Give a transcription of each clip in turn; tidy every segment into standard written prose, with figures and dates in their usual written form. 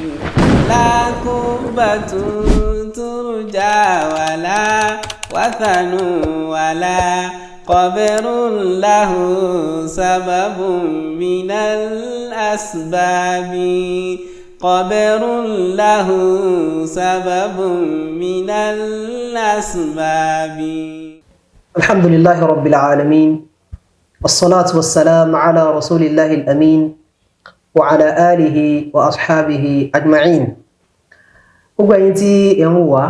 لا قبة ترجى ولا وثن ولا قبر له سبب من الأسباب، قبر له سبب من الأسباب. الحمد لله رب العالمين، والصلاة والسلام على رسول الله الأمين وعلى آله وأصحابه أجمعين. Gbogbo ẹ̀yin tí ẹ ń wò wá,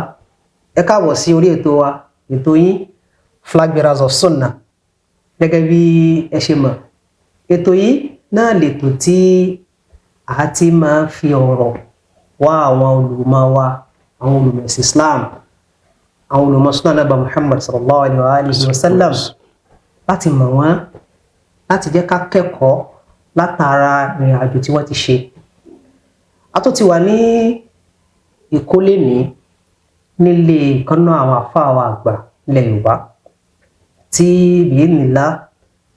ẹ káàbọ̀ sí orí ètò wa, ètò yín, Flag Bearers of Sunnah. Gẹ́gẹ́ bí ẹ ṣe mọ̀, ètò yìí náà lètò tí a ti máa fi ọ̀rọ̀ wá àwọn olùmọ̀ wa, àwọn olùmọ̀ ẹ̀sìn Islam, àwọn olùmọ̀ sunnah Nábì Muhammad sallallahu alayhi wa sallam, láti mọ̀ wọ́n, láti jẹ́ ká kẹ́kọ̀ọ́ látara ìrìn àjò tí wọ́n ti ṣe. A tó ti wà ní ìkólé ní nílé ìkànnà àwọn àfáà wa àgbà nílẹ̀ Yorùbá tí bi'idhnillah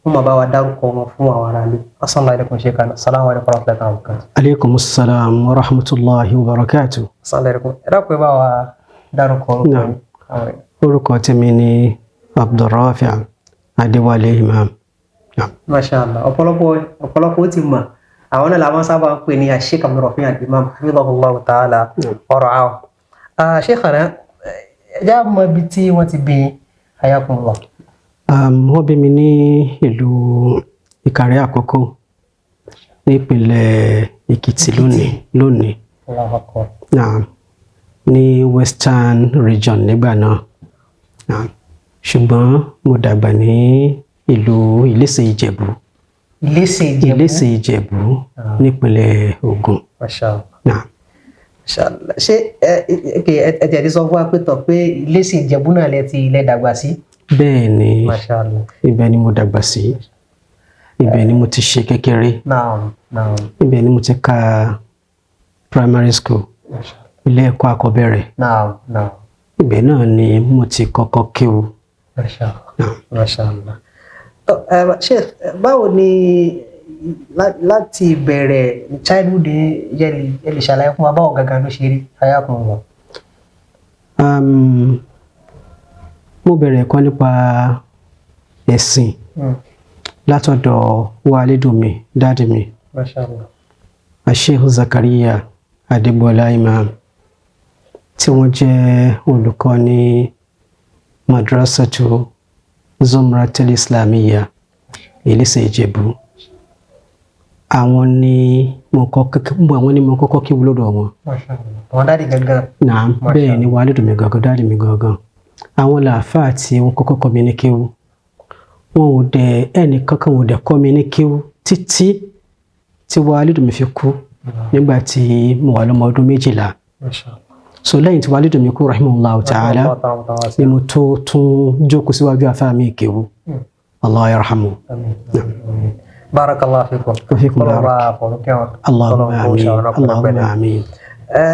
wọ́n máa bá wa dárúkọ wọn fún àwọn aráalé. Assalamu alaikum sheikhana. Assalamu alaikum warahmatullahi wabarakatuh. Aleykum salaam wa rahmatulahi wa barakatuh. Assalamu alaikum. Ẹ dákun, ẹ bá wa dárúkọ orúkọ Naam. yín. Àwọn èèyàn. Orúkọ tèmi ni Abdulrafi Adéwálé Imam. Naam. Masha Allah, ọ̀pọ̀lọpọ̀ ó ti mọ̀, àwọn náà làwọn sábà ń pè ní Sheikh Abdulrafi Al-Imam, hafidhahullahu ta'ala ọ̀rọ̀ àwọn. Sheikhana, ẹ já mọ ibi tí wọ́n ti bí yín, hayakumullah. Wọ́n bí mi ní ìlú Ìkàrẹ́ Àkókò nípínlẹ̀ Èkìtì lónìí. Allahu akbar. Naam. Ní Western Region nígbà náà. Naam. Ṣùgbọ́n mo dàgbà ní ìlú Ìlẹ́sẹ̀ Ìjẹ̀bú. Iléṣẹ̀ Ìjẹ̀bú. Ìlẹ́sẹ̀ Ìjẹ̀bú nípínlẹ̀ Ògùn. Masha Allah. Naam. Masha Allah. Ṣé ẹ ẹ ẹ tẹ̀ ti sọ fún wa pé tọ̀ pé Iléṣẹ̀ Ìjẹ̀bú náà lẹ ti lẹ dàgbà sí? Bẹ́ẹ̀ ni. Masha Allah. Ibẹ̀ ni mo dàgbà sí, ibẹ̀ ni mo ti ṣe kékeré. Naam naam. Ibẹ̀ ni mo ti ka primary school, Masha Allah. ilé ẹ̀kọ́ àkọ́bẹ̀rẹ̀. Naam naam. Ibẹ̀ náà ni mo ti kọ́kọ́ kéwú. Masha Allah. Naam. Masha Allah. Tọ́, ẹ ṣe báwo ni láti ìbẹ̀rẹ̀ childhood yẹn, ẹ lè ṣàlàyé fún wa báwo gangan ló ṣe rí, hayakumullah? Mo bẹ̀rẹ̀ ẹ̀kọ́ nípa ẹ̀sìn látọ̀dọ̀ wálídù mi, daddy mi, Masha Allah. Sheikh Zakaria Adébọlá Imam, tí wọ́n jẹ́ olùkọ́ ní Madrasatu Zumratul Islamiyya, Ìlẹ́sẹ̀ Ìjẹ̀bú. Àwọn ni mo kọ́kọ́ kéwú lọ́dọ̀ wọn. Masha Allah. Àwọn daddy gangan. Naam. Masha Bẹ́ẹ̀ ni, wálídù mi gangan, daddy mi gangan. Àwọn làáfáà tí wọ́n kọ́kọ́ kọ́ mi ní kéwú. Wọn ò dẹ̀, ẹnì kankan ò dẹ̀ kọ́ mi ní kéwú títí tí wálídù mi fi kú nígbà tí mo wà lọ́mọ ọdún 12. Masha Allah. So lẹ́yìn tí wálídù mi kú, rahimahullahu ta'ala, ni mo tó tún jókòó síwájú àfáà mi kéwú. Allah yarhamu. Àmín. Àmín. Barakallahu fikum. Wa fikum. Ọlọ́run bá Barak. fọ̀rọ̀ kẹ́wọn. Allahumma Ọlọ́run kó amin. ṣe àwọn náà Allahumma pẹ̀lẹ́. amin. Ẹ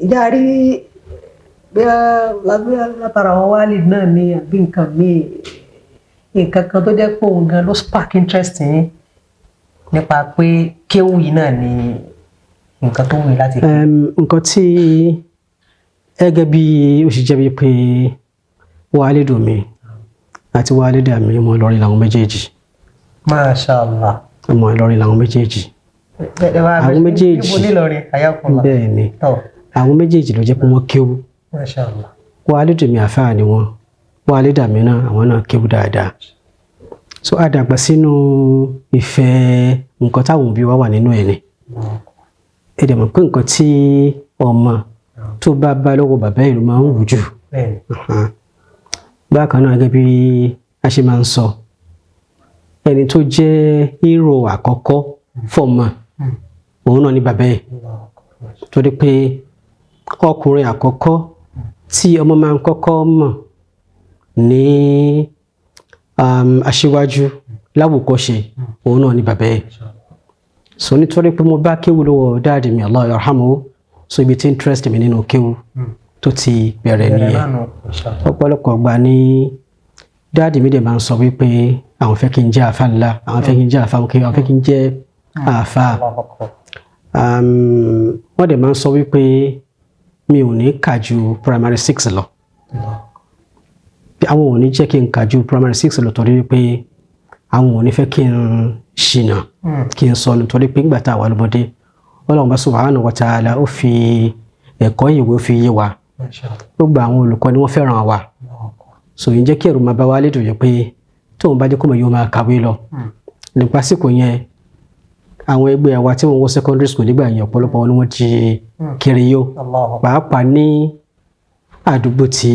ìjà rí bí látara àwọn wálìd náà ní àbí nǹkan míì, nǹkan kan tó jẹ́ pé òun gan ló spark interest yín nípa pé kéwù yìí náà ni nǹkan tó wù yín láti Nǹkan tí gẹ́gẹ́ bí ó ṣe jẹ́ wípé wálídù mi àti wálídà mi, ọmọ Ìlọrin làwọn méjèèjì. Masha Allah. Ọmọ Ìlọrin làwọn méjèèjì. Àwọn méjèèjì. Níbo nílọrin, hayakumullah? Bẹ́ẹ̀ ni. Tọ́. Àwọn méjèèjì ló jẹ́ pé wọ́n kéwú. Masha Allah. Wálídù mi, àfáà ni wọ́n. Wálídà mi náà, àwọn náà kéwú dáadáa. So a dàgbà sínú ìfẹ́ nǹkan táwọn òbí wa wà nínú ẹ̀ ni. Ẹ dẹ̀ mọ̀ pé nǹkan tí ọmọ tó bá bá lọ́wọ́ bàbá ẹ̀ ló máa ń wù jù. Bẹ́ẹ̀ni. Bákan náà, gẹ́gẹ́ bí a ṣe máa ń sọ, ẹni tó jẹ́ hero àkọ́kọ́ fọ́mọ, òun náà ni bàbá ẹ̀, torí pé ọkùnrin àkọ́kọ́ tí ọmọ máa ń kọ́kọ́ mọ̀ ní aṣíwájú láwòkọ́ṣe, òun náà ni bàbá ẹ̀. So nítorí pé mo bá kéwú lọ́wọ́ daddy mi, Allah yarhamu, so ibi tí interest mi nínú kéwú tó ti bẹ̀rẹ̀ Bẹ̀rẹ̀ nìyẹn. Náà nù, Masha Allah. Ọ̀pọ̀lọpọ̀ ọgbà ní daddy mi dẹ̀ máa ń sọ wípé àwọn fẹ́ kí n jẹ́ àfa ńlá, àwọn fẹ́ kí n jẹ́ àfa, àwọn fẹ́ kí n jẹ́ àfa. Allahu akbar. Wọ́n dẹ̀ máa ń sọ wípé mi ò ní kà ju primary six lọ. Àwọn ò ní jẹ́ kí n kà ju primary six lọ torí wípé àwọn ò ní fẹ́ kí n ṣìnà, kí n sọnù, torí pé nígbà tá a wà lọ́mọdé, Ọlọ́run bá subhanahu wa ta'ala ó fi ẹ̀kọ́ ìwé, ó fi yé wa. Gbogbo àwọn olùkọ́ ni wọ́n fẹ́ràn wa. So yìí jẹ́ kí ẹ̀rù máa bá wa lédò yẹ pé tóun bá jẹ́ kó mọ̀ yóò máa kàwé lọ. Nípa àsìkò yẹn, àwọn ẹgbẹ́ wa tí wọ́n wọ secondary school nígbà yẹn, ọ̀pọ̀lọpọ̀ wọn ni wọ́n ti kiri yó, pàápàá ní àdúgbò tí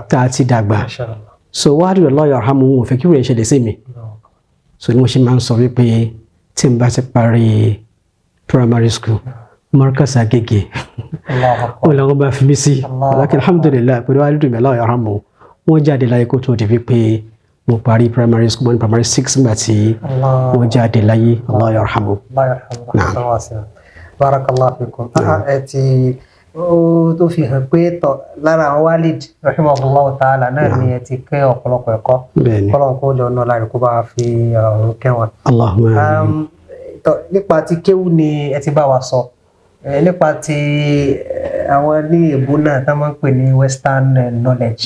tá a ti dàgbà. So wàá Allah yarhamu, wọn ò fẹ́ kí wúrẹ̀ ṣẹlẹ̀ sí mi. So ni wọ́n ṣe máa ń sọ wípé tí n bá ti parí primary school, Markaz Agége wọn làwọn bá fi mí sí. Walakin alhamdulillah, pẹ̀lú alídùnmí Allah yarhamu, wọ́n jáde láyé kó tó di wípé mo parí primary school. Mo ní primary six nígbà tí wọ́n jáde láyé, Allah yarhamu. Barakallahu fikum. Ẹ ti ó tó fi hàn pé tọ lára àwọn walid rahimahullah ta'ala náà ni ẹ ti kẹ́ ọ̀pọ̀lọpọ̀ ẹ̀kọ́. Kọ́lọ́n kó jọ náà láì kó bá fi ọ̀run kẹ́wọn. Allahumma amin. Nípa ti kéwú ni ẹ ti bá wa sọ, nípa ti àwọn ní èbó náà tá máa ń pè ní western knowledge,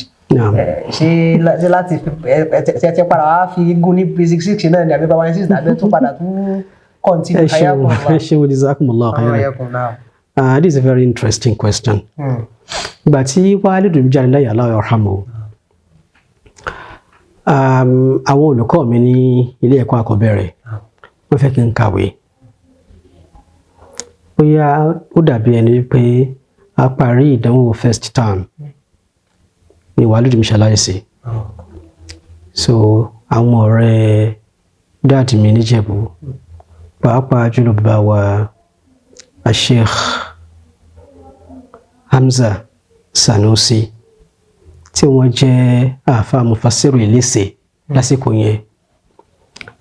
ṣé láti ẹ ti padà wá fi gún ní basic six náà ni àbí bàbá six tàbí tún padà tún continue? Ẹ ṣeun, ẹ ṣeun, jazakumullahu khairan. This is a very interesting question. Ìgbà tí wàhálì mi jáde láyé, Allah yarhamu, àwọn olùkọ́ mi ní ilé ẹ̀kọ́ àkọ́bẹ̀rẹ̀, wọ́n fẹ́ kí n kàwé. Bóyá ó dàbí ẹni pé a parí ìdánwò first term ni wàhálì mi ṣaláìsí. So àwọn ọ̀rẹ́ daddy mi níjẹ̀bú, pàápàá jùlọ bàbá wa Sheikh Hamza Sanusi, tí wọ́n jẹ́ àáfàá mufasiru Iléṣe lásìkò yẹn,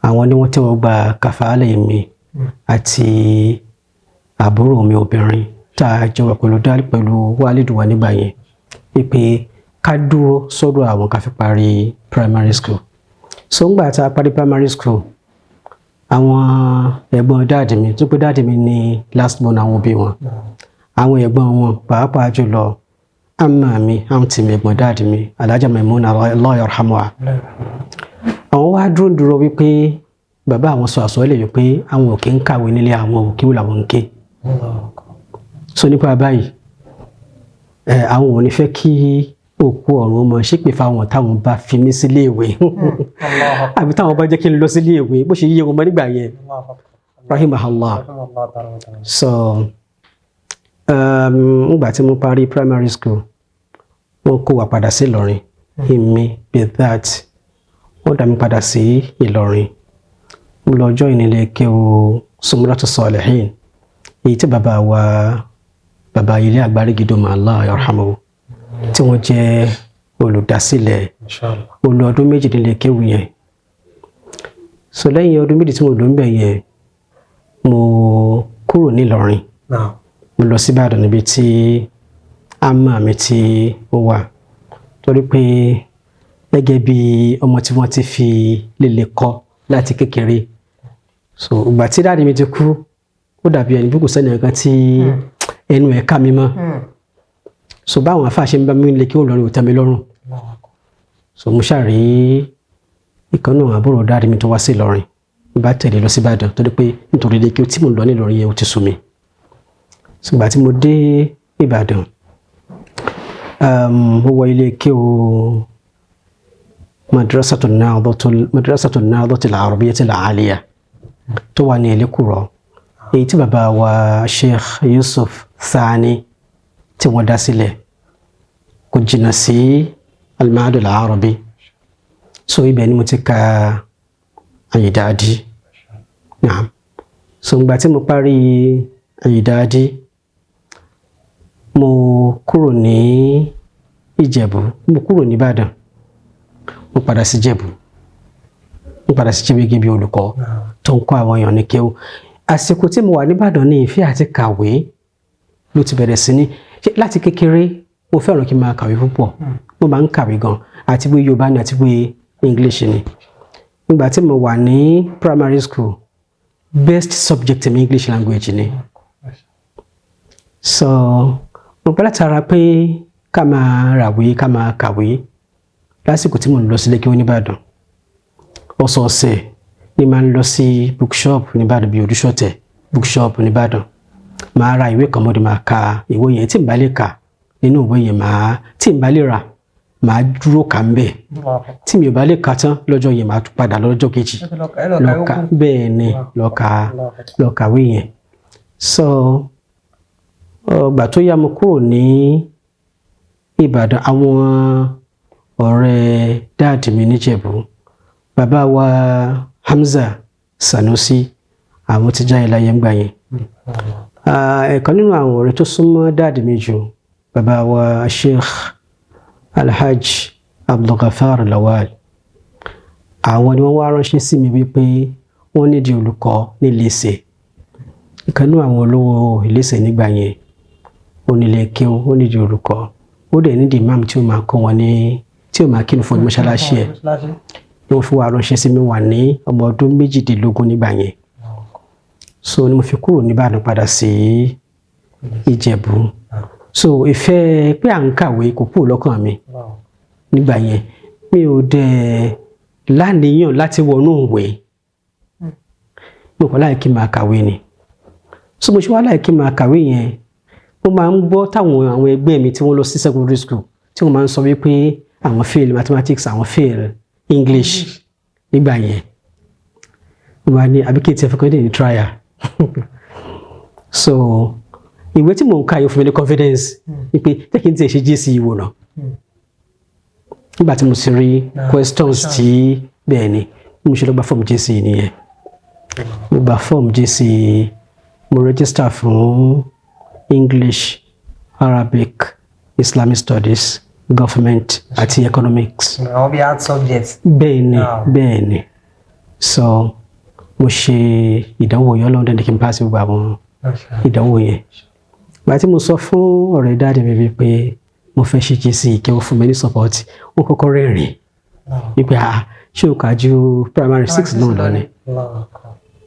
àwọn ni wọ́n tẹ́wọ́ gba kàfàálẹ̀ mi àti àbúrò mi obìnrin tá a jọ wà pẹ̀lú dáàlì pẹ̀lú wálídùú wa nígbà yẹn, wípé ká dúró sọ́dọ̀ àwọn ká fi parí primary school. So ńgbà tá a parí primary school, àwọn ẹ̀gbọ́n daddy mi, tó pé daddy mi ní last born àwọn òbí wọn, àwọn ẹ̀gbọ́n wọn, pàápàá jùlọ àmà mi, àǹtí mi, ẹ̀gbọ́n daddy mi, Alhaja Maimuna, Allah yarhamuha, àwọn wá dúró dúró wípé bàbá àwọn sọ àsọlẹ̀ wípé àwọn ò kí ń kàwé nílé, àwọn ò kí wò làwọn ń ké. So nípa báyìí ẹ, àwọn ò ní fẹ́ kí òkú ọ̀run ọmọ ṣépè fáwọn táwọn bá fi mí sílé ìwé àbí táwọn bá jẹ́ kí n lọ sílé ìwé, bó ṣe yíyẹ wọn mọ́ nígbà yẹn, rahimahullah. So ngbà tí mo parí primary school, wọ́n kó wa padà sí Ìlọrin. Èmi with that, wọ́n dá mi padà sí Ìlọrin. Mo lọ join ilé kéwú Sumratu Salihin, èyí tí bàbá wa, bàbá ilé àgbárígidoma, Allah yarhamu, tí wọ́n jẹ́ olùdásílẹ̀. Mo lò ọdún 2 nílé kéwú yẹn. So lẹ́yìn ọdún 2 tí mo lò ń bẹ̀ yẹn, mo kúrò nílọrin, mo lọ sí Ìbàdàn níbi tí àmà mi tí ó wà, torí pé gẹ́gẹ́ bí ọmọ tí wọ́n ti fi líle kọ́ láti kékeré, so ìgbà tí daddy mi ti kú, ó dàbí ẹni bí kò sẹ́ni kan tí ẹnu ẹ̀ ká mi mọ́. So báwọn afáà ṣe ń bá mi lé kí ó lọrin ò tẹ́ mi lọ́rùn. So mo ṣàrí ìkan náà, àbúrò daddy mi tó wá sí Ìlọrin, mo bá tẹ̀lé lọ sí Ìbàdàn, torí pé nítorí ilé kí ó tí mò ń lọ nílọrin yẹn ó ti sú mi. So ìgbà tí mo dé Ìbàdàn, mo wọ ilé kí o Madrasatu Nahdatul Arabiyyatil Aliyah tó wà ní Ẹlẹ́kùrọ́, èyí tí bàbá wa Sheikh Yusuf Thani tí wọ́n dá sílẹ̀, kò jìnnà sí Al-Ma'had Al-Arabi. So ibẹ̀ ni mo ti ka Àyìdáàdì. Naam. So ìgbà tí mo parí Àyìdáàdì, mo kúrò ní Ìjẹ̀bú, mo kúrò ní Ìbàdàn, mo padà sí Ìjẹ̀bú, mo padà sí Ìjẹ̀bú gẹ́gẹ́ bí olùkọ́ tó ń kọ́ àwọn èèyàn ní kéwú. Àsìkò tí mo wà nìbàdàn ní ìfẹ́ àti kàwé ló ti bẹ̀rẹ̀ sí ní láti kékeré. Mo fẹ́ràn kí n máa kàwé púpọ̀, mo máa ń kàwé gan, àti bí Yorùbá ni àti bí English ni. Nígbà tí mo wà ní primary school, best subject mi English language ni. So mo pẹ́ látara pé ká máa ràwé, ká máa kàwé lásìkò tí mo ń lọ sílé kí wọ́n nìbàdàn. Ọ̀sọ̀ọ̀sẹ̀ ni máa ń lọ sí bookshop nìbàdàn, bíi Odúṣọ̀tẹ̀ bookshop nìbàdàn. Máa ra ìwé kan, mọ́dé máa ka ìwé yẹn. Tí n bá lè kà nínú ìwé yẹn, máa tí n bá lè rà, máa dúró kà ń bẹ̀. Tí mi ò bá lè kà tán lọ́jọ́ yẹn, máa tún padà lọ́jọ́ kejì lọ kà. Bẹ́ẹ̀ ni, lọ kàwé yẹn. So ọgbà tó yá, mo kúrò ní Ìbàdàn. Àwọn ọ̀rẹ́ daddy mi níjẹ̀bú, bàbá wa Hamza Sanusi, àwọn ti jáde láyé ńgbà yẹn. Ẹ̀kan nínú àwọn ọ̀rẹ́ tó súnmọ́ daddy mi jù, bàbá wa Sheikh Alhaj Abdulgafar Lawal, àwọn ni wọ́n wá ránṣẹ́ sí mi wípé wọ́n nídìí olùkọ́ níléeṣẹ́. Ìkan nínú àwọn olówó Iléṣẹ̀ nígbà yẹn, ó nílé kéwú, ó nídìí olùkọ́, ó dẹ̀ nídìí imam tí ó máa kọ́ wọn ní, tí ó máa kírun fún ní mọ́ṣáláṣí ẹ̀, ni wọ́n fi wá ránṣẹ́ sí mi. Wà ní ọmọ ọdún 18 nígbà yẹn. So ni mo fi kúrò nìbàdàn padà sí Ìjẹ̀bú. So ìfẹ́ pé à ń kàwé kò kúrò lọ́kàn mi nígbà yẹn. Mi ò dẹ̀ láníyàn láti wọnú ìwé, mo kọ́ láì kí n máa kàwé ni. So mo ṣe wá láì kí n máa kàwé yẹn, mo máa ń gbọ́ táwọn àwọn ẹgbẹ́ mi tí wọ́n lọ sí secondary school, tí wọ́n máa ń sọ wípé àwọn fail mathematics, àwọn fail English nígbà yẹn. Mo máa ní àbí kí n tiẹ̀ fi kọ́ ní trial. So ìwé tí mò ń kà yóò fún mi ní confidence wípé jẹ́ kí n tiẹ̀ ṣe GCE wò náà. Nígbà tí mo ti rí questions tí, bẹ́ẹ̀ ni mo ṣe lọ gba fọ́ọ̀mù GCE nìyẹn. Mo gba fọ́ọ̀mù GCE, mo register fún English, Arabic, Islamic Studies, Government àti Economics. Àwọn bíi art subjects. Bẹ́ẹ̀ ni. Bẹ́ẹ̀ ni. So mo ṣe ìdánwò yẹn, Ọlọ́run dẹ́ni kí n pass gbogbo àwọn ìdánwò yẹn. Ìgbà tí mo sọ fún ọ̀rẹ́ daddy mi wípé mo fẹ́ ṣe GCE, kí wọ́n fún mi ní support, wọ́n kọ́kọ́ rẹ́rìn wípé, "Ah, ṣé o kà ju primary six náà lọ ni?"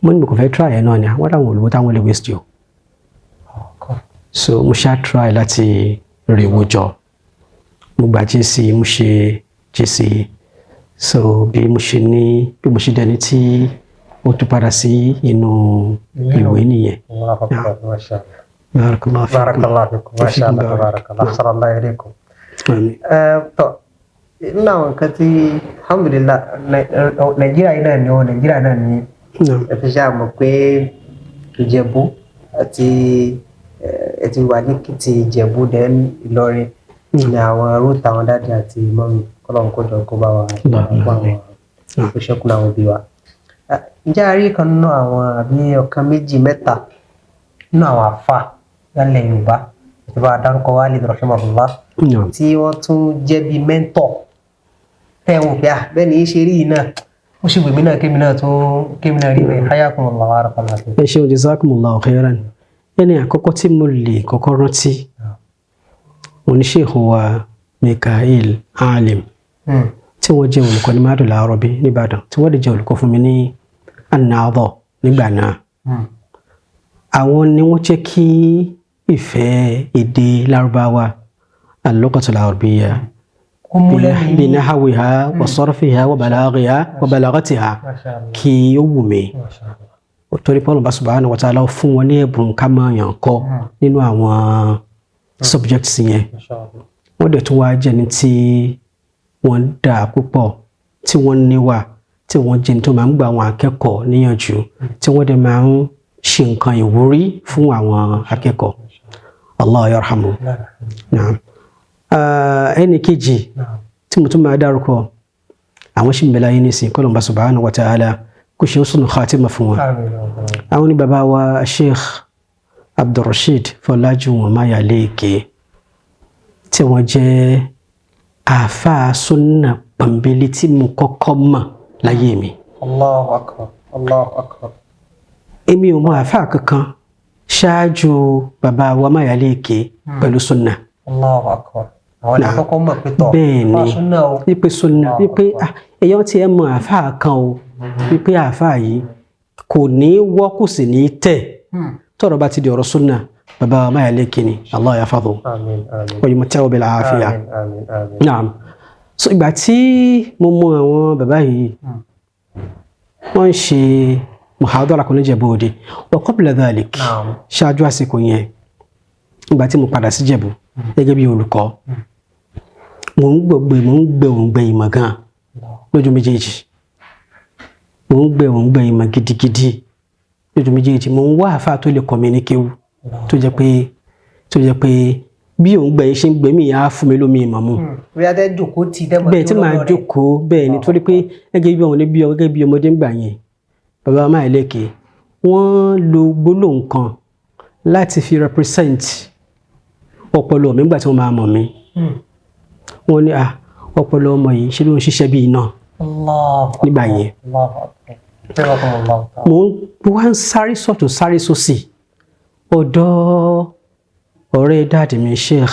Mo ní mo kàn fẹ́ try ẹ̀ náà ni, àwọn àwọn olùwọ́ táwọn lè waste o. So mo ṣáà try láti rí owó jọ, mo gba GCE, mo ṣe GCE. So bí mo ṣe ní, bí mo ṣe dẹni tí ó tún padà sí inú ìwé nìyẹn. Barakallahu fikum. Barakallahu fikum, masha Allah, tabarakallah, ahsanallahu ilaykum. Àmín. Tọ́, nínú àwọn nǹkan tí, alhamdulillah, Nàìjíríà yìí náà ni ó, Nàìjíríà náà ni. Ẹ fi ṣáà mọ̀ pé Ìjẹ̀bú àti ẹ ti wà ní Èkìtì, Ìjẹ̀bú, then Ìlọrin ní àwọn root àwọn daddy àti mummy. Kọ́lọ́n kó jọ kó bá wa kó àwọn òṣèkùn àwọn òbí wa. Ǹjẹ́ a rí kan nínú àwọn àbí ọ̀kan, méjì, mẹ́ta nínú àwọn àfà lálẹ́ Yorùbá ìjọba dárúkọ Walid rahimahullah tí wọ́n tún jẹ́ bíi mentor tẹ́ ẹ wò pé, ah, bẹ́ẹ̀ ni í ṣe rí yìí náà, ó sì wù mí náà kémi náà tún kémi náà rí bẹ́ẹ̀? Hayakumullah wa barakallahu fikum. Ẹ ṣeun, jazakumullahu khairan. Ẹni àkọ́kọ́ tí mo lè kọ́kọ́ rántí, òun ni Sheikh wa Mikael Alim, tí wọ́n jẹ́ olùkọ́ ní Ma'hadul Arabi nìbàdàn, tí wọ́n lè jẹ́ olùkọ́ fún mi ní An-Nahda nígbà náà. Àwọn ni wọ́n jẹ́ kí ìfẹ́ èdè Lárúbáwá, al-lughatul arabiyya, Kó mú lẹ́nu. Binahwiha wa sarfiha wa balaghiha wa balaghatiha, Masha Allah. kí ó wù mí, Masha Allah. torí pé Ọlọ́run subhanahu wa ta'ala fún wọn ní ẹ̀bùn ká máa yàn kọ́ nínú àwọn subjects yẹn. Masha Allah. Wọ́n dẹ̀ tún wá jẹ́ ní tí wọ́n dáa púpọ̀, tí wọ́n níwà, tí wọ́n jẹ́ ní tó máa ń gba àwọn akẹ́kọ̀ọ́ níyànjú, tí wọ́n dẹ̀ máa ń ṣe nǹkan ìwúrí fún àwọn akẹ́kọ̀ọ́. Allah yarhamu. Naam. Ẹnì kejì tí mo tún máa dárúkọ, àwọn sì ń bẹ láyé nísìnyí, kọ́lọ́un Ọba subhanahu wa ta'ala kó ṣe husnul khatima fún wọn. Àwọn ní bàbá wa Sheikh Abdulrasheed Fọlájúwọ̀n Máyàléèké, tí wọ́n jẹ́ àáfàá súnà pọ̀nbélé tí mo kọ́kọ́ mọ̀ láyé mi. Allahu akbar, Allahu akbar. Èmi ò mọ àáfàá kankan ṣáájú bàbá wa Máyàléèké pẹ̀lú súnà. Allahu akbar. Àwọn ní àkọ́kọ́ mọ̀ pé tọ̀. Bẹ́ẹ̀ ni. Fáà súnà o. Wípé súnà, wípé èèyàn ti ẹ̀ mọ àáfàá kan o, wípé àáfàá yìí kò ní wọ́, kò sì ní tẹ̀, tọ́rọ̀ bá ti di ọ̀rọ̀ súnà. Bàbá Mayaleke ni, Allah yahfadhu Àmín, àmín. wa yumatti'u bil afiya. Àmín, àmín, àmín. Naam. So ìgbà tí mo mọ àwọn bàbá yìí, wọ́n ń ṣe muhadara kan níjẹ̀bú Òde. Wa qabla dhalik, Naam. ṣáájú àsìkò yẹn, ìgbà tí mo padà sí Jẹ̀bú gẹ́gẹ́ bí olùkọ́, mò ń gbọ̀gbẹ̀, mò ń gbẹ òǹgbẹ ìmọ̀ gan lójú méjèèjì. Mò ń gbẹ òǹgbẹ ìmọ̀ gidigidi lójú méjèèjì. Mò ń wá àáfàá tó lè kọ́ mi ní kéwú, tó jẹ́ pé bí òǹgbẹ yìí ṣe ń gbẹ mí, á fún mi lómi ìmọ̀ mu. Bí a tẹ́ jókòó tì dẹ́mọ̀. Bẹ́ẹ̀ tí màá jókòó, bẹ́ẹ̀ ni, torí pé gẹ́gẹ́ bí ọmọdé, bí gẹ́gẹ́ bí ọmọdé ń gbà yẹn, bàbá Mayaleke wọ́n lo gbólóhùn kan láti fi represent ọpọlọ mi nígbà tí wọ́n máa mọ̀ mí. Wọ́n ní, "Ah, ọpọlọ ọmọ yìí ṣe ló ń ṣiṣẹ́ bí iná." Allahu Nígbà yẹn. Allahu akbar. Jazakumullahu ta'ala. Mò ń wá ń sáré sọ̀tún, sáré sósì, ọ̀dọ̀ ọ̀rẹ́ daddy mi, Sheikh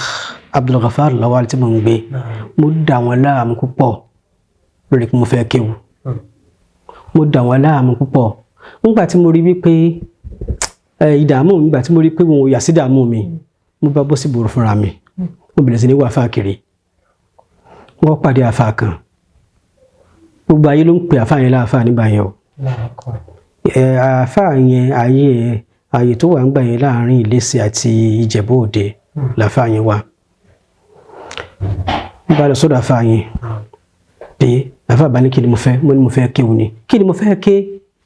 Abdulghafar Lawal, tí mò ń gbé. Mo dà wọ́n láàmú púpọ̀ lórí pé mo fẹ́ kéwú. Mo dà wọ́n láàmú púpọ̀ nígbà tí mo rí wípé ìdààmú mi, nígbà tí mo rí pé wọn ò yà sí ìdààmú mi, mo bá bọ́ sí ìgboro fúnra mi, mo bẹ̀rẹ̀ sí ní wá àfáà kiri. Wọ́n pàdé àfáà kan, gbogbo ayé ló ń pè àfáà yẹn láàfáà nígbà yẹn o. Allahu akbar. Àfáà yẹn, ayé tó wà ń gbà yẹn láàrin Ìlẹ́sẹ̀ àti Ìjẹ̀bú Òde làfáà yẹn wà. Mo bá lọ sọ́dọ̀ àfáà yẹn pé àfáà bá ní, "Kí ni mo fẹ́?" Mo ní mo fẹ́ kéwú ni. "Kí ni mo fẹ́ ké?"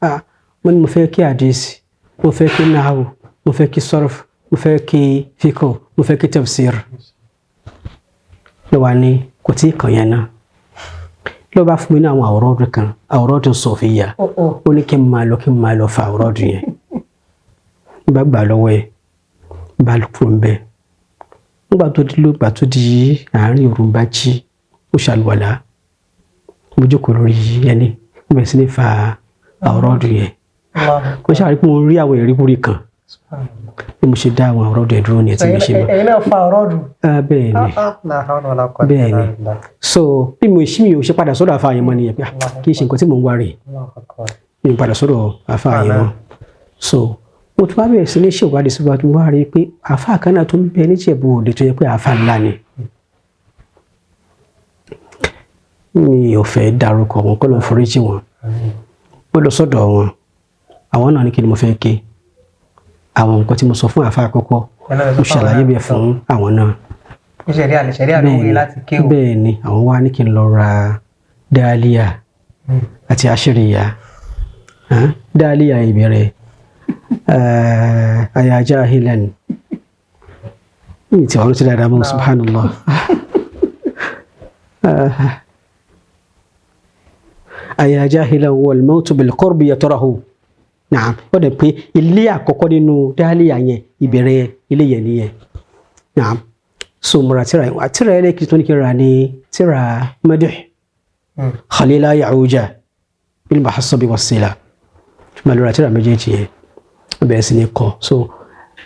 "Ah," mo ní mo fẹ́ ké àdìsí, mo fẹ́ ké náhù, mo fẹ́ ké sọ́rọ̀f, mo fẹ́ ké fíkọ̀, mo fẹ́ ké tafsir. Ló wà ní kò tí ì kàn yẹn náà, ló bá fún mi ní àwọn àwòrán ọdún kan, àwòrán ọdún sọ̀fìyà. Oh, oh. Ó ní kí n máa lọ fa àwòrán ọdún yẹn. N bá gbà lọ́wọ́ ẹ̀, n bá kúrò ń bẹ̀. Nígbà tó di lóògbà tó di àárín òru, ń bá jí, ó ṣàlùwàlá, mo jókòó lórí ẹni, mo bẹ̀rẹ̀ sí ní fa àwòrán ọdún yẹn. Allahu Mo ṣàrí pé mo rí àwọn ìríkúrí kan. Subhanallah. Bí mo ṣe dá àwọn àwòrán ọdún yẹn dúró ní ẹ̀ tí mi ṣe mọ́. Ẹ̀yin náà fa ọ̀rọ̀ dùn. Ah, bẹ́ẹ̀ ni. La hawla wala quwwata Bẹ́ẹ̀ illa ni. billah. So bí mo ṣí mi ò ṣe padà sọ́dọ̀ àfáà yẹn mọ́ nìyẹn, pé ah, kì í ṣe nǹkan tí mò ń wá rèé. Allahu akbar. Mi ò padà sọ́dọ̀ àfáà yẹn mọ́. So mo tún wá bẹ̀rẹ̀ sí ní ṣèwádìí síwájú, wá rí i pé àfáà kan náà tó ń bẹ níjẹ̀bú Òde tó yẹ pé àfáà ńlá ni. Mi ò fẹ́ dárúkọ wọn, kọ́ ló ń foríjì wọn. Àmín. Ó lọ sọ́dọ̀ wọn, àwọn náà ní kí ni mo fẹ́ ké, àwọn nǹkan tí mo sọ fún àfáà àkọ́kọ́, Ẹ náà sọ mo fún àwọn ṣàlàyé náà. bẹ́ẹ̀ fún àwọn náà. Ní ṣẹ̀ríà lè ṣẹ̀ríà ló wúre láti ké o. Bẹ́ẹ̀ ni, àwọn wá ní kí n lọ ra dáálíà àti àṣíríyà. Dáálíà ìbẹ̀rẹ̀ àyà jahilan ní tí wọ́n ti dáadáa mọ́, subhanallah. Àyà jahilan wal mawtu bil qurbi yatrahu. Naam, ó dẹ̀ pé ilé àkọ́kọ́ nínú dáálíà yẹn, ìbẹ̀rẹ̀ ilé yẹn nìyẹn. Naam. So mo ra tíra tíra ẹlẹ́kì tó ní kí n ra ní tíra madih Khalila Ya'uja bil muhassabi wassila. Mo lọ ra tíra méjèèjì yẹn, ó bẹ̀rẹ̀ sí ní kọ́. So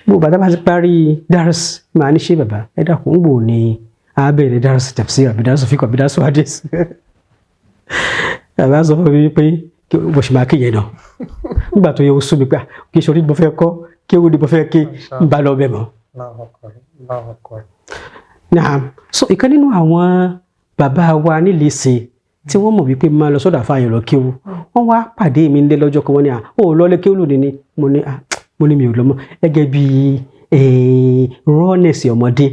bó bàtà bá ti parí dars, màá ní, "Ṣé bàbá, ẹ dákun, ń gbò ní a bẹ̀rẹ̀ dars tafsir àbí dars fiqh àbí dars hadith?" Bàbá sọ fún mi pé bó ṣe máa kéye náà nígbà tó yẹ, ó sún mi pé ah, kí n ṣe orí mo fẹ́ kọ́, kí ewu ni mo fẹ́ ké, ń bá lọ bẹ̀ mọ́. Allahu akbar. Allahu akbar. Naam. So ìkan nínú àwọn bàbá wa nílẹ̀ẹ́sẹ̀ tí wọ́n mọ̀ wípé máa lọ sọ́dọ̀ àfáà yẹn lọ kéwú, wọ́n wá pàdé mi nílé lọ́jọ́ kan, wọ́n ní, "À ó lọ́lé kéwú lónìí ni." Mo ní, "À," mo ní mi ò lọ mọ́, gẹ́gẹ́ bí rawness ọmọdé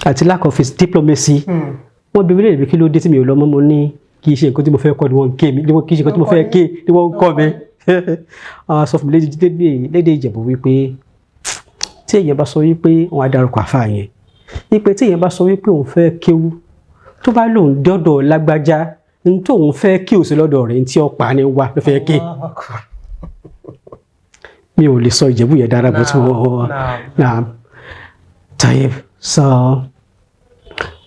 àti lack of his diplomacy. Wọ́n bi mí léèrè pé kí ló dé tí mi ò lọ mọ́. Mo ní kì í ṣe nǹkan tí mo fẹ́ kọ́ ni wọ́n ń ké mi, kì í ṣe nǹkan tí mo fẹ́ ké ni wọ́n ń kọ́ mi. Àwọn sọ fún mi lédè Ìjẹ̀bú wípé tí èèyàn bá sọ wípé wọn á dárúkọ àfáà yẹn, wípé tí èèyàn bá sọ wípé òun fẹ́ kéwú, tó bá lòun dọ́dọ̀ lágbájá, ní tóun fẹ́ kí òsì lọ́dọ̀ rẹ̀, ní tí ọ̀pá ni wà ló fẹ́ ké. Allahu akbar. Mi ò lè sọ Ìjẹ̀bú yẹn dára bó tí wọ́n. Naam. Naam, tayeb. So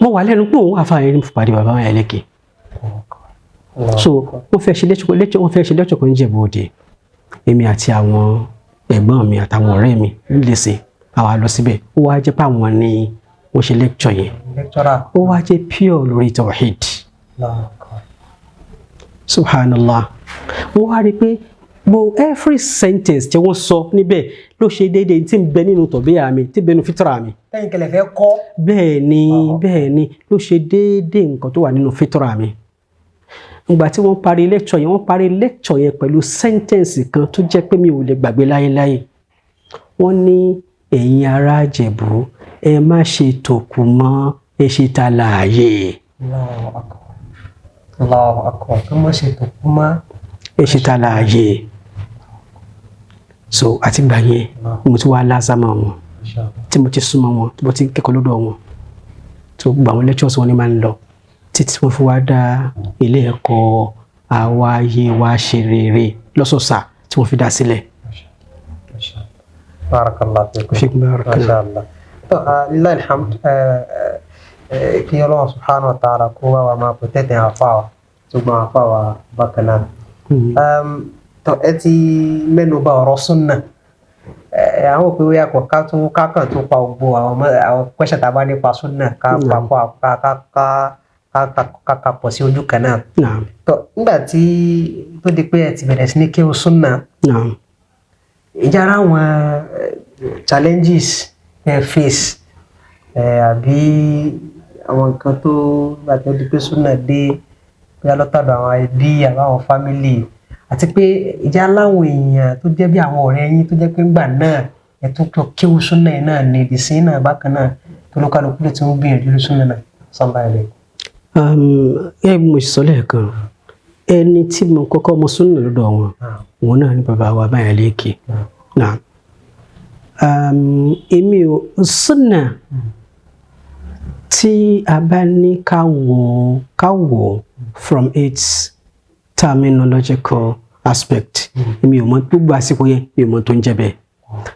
mo wà lẹ́nu pé òun àfáà yẹn ní pàdé bàbá wọn ẹlẹ́kẹ̀. So wọ́n fẹ́ ṣe lẹ́tọ̀, wọ́n fẹ́ ṣe lẹ́tọ̀ kan Ìjẹ̀bú Òde. Èmi àti àwọn ẹ̀gbọ́n mi àtàwọn ọ̀rẹ́ mi nílẹ̀ṣẹ̀, àwa lọ síbẹ̀. Ó wá jẹ́ pé àwọn ni wọ́n ṣe lecture yẹn. Lecturer. Ó wá jẹ́ pure lórí tawhid. Allahu akbar. Subhanallah, wọ́n wá rí i pé Gbo every sentence tí wọ́n sọ níbẹ̀ ló ṣe déédéé tí ń bẹ nínú tọ̀bíyà mi, tí ń bẹ nínú fitra mi. Tẹ́yìn kẹlẹ̀ fẹ́ kọ́. Bẹ́ẹ̀ ni, bẹ́ẹ̀ ni, ló ṣe déédéé nǹkan tó wà nínú fitra mi. Ìgbà tí wọ́n parí lecture yẹn, wọ́n parí lecture yẹn pẹ̀lú sentence kan tó jẹ́ pé mi ò lè gbàgbé láéláé. Wọ́n ní, "Ẹ̀yin ará Ìjẹ̀bú, ẹ má ṣe tòkù mọ́, ẹ ṣe tàlàyé." Allahu akbar. Allahu akbar. Kí wọ́n ṣe tòkú mọ́. Ẹ ṣe tàlàyé. So àtìgbà yẹn ni mo ti wá lázàmà wọn, tí mo ti súnmọ́ wọn, tí mo ti ń kẹ́kọ̀ọ́ lọ́dọ̀ wọn, tó gbogbo àwọn lectures wọn ni máa ń lọ títí wọ́n fi wá dá ilé ẹ̀kọ́ Àwáyé Wa Ṣe Rere lọ́sọ̀ọ̀sà tí wọ́n fi dá sílẹ̀. Barakallahu fikum. Fikum barakallah. Masha Allah. Tó lillahi alhamd, kí Ọlọ́run subhanahu wa ta'ala kó wá wa máa protect àwọn àfa wa tó gbọ́n àfa wa bákan náà. Tó ẹ ti mẹ́nu bà ọ̀rọ̀ súnà. Àwọn òpin wíyà kò ká tún ká kàn tún pa gbogbo àwọn àwọn question tá a bá nípa súnà, ká papọ̀, ká ká ká ká ká ká ká pọ̀ sí ojú kan náà. Tó nígbà tí tó di pé ẹ ti bẹ̀rẹ̀ sí ní kéwú súnà, ìjà ara àwọn challenges ẹ face àbí àwọn nǹkan tó gbà tó di pé súnà dé, bóyá lọ́tọ̀dọ̀ àwọn ẹbí àbí àwọn family, àti pé ìjà láwọn èèyàn tó jẹ́ bí àwọn ọ̀rẹ́ yín tó jẹ́ pé ńgbà náà ẹ tún kọ kéwú súnà yẹn náà ní ìdísín náà bákan náà, tó lókàlùkù lè tún gbìyànjú lórí súnà náà sọ́nba ẹ̀ lè. Ẹ bí mo ṣe sọ lẹ́ẹ̀kan, ẹni tí mo kọ́kọ́ mọ súnà lọ́dọ̀ wọn, òun náà ni bàbá wa báyà léèké náà. Èmi ò súnà tí a bá ní ká wò from its terminological aspect, èmi ò mọ gbogbo àsìkò yẹn, mi ò mọ tó ń jẹ́ bẹ́ẹ̀,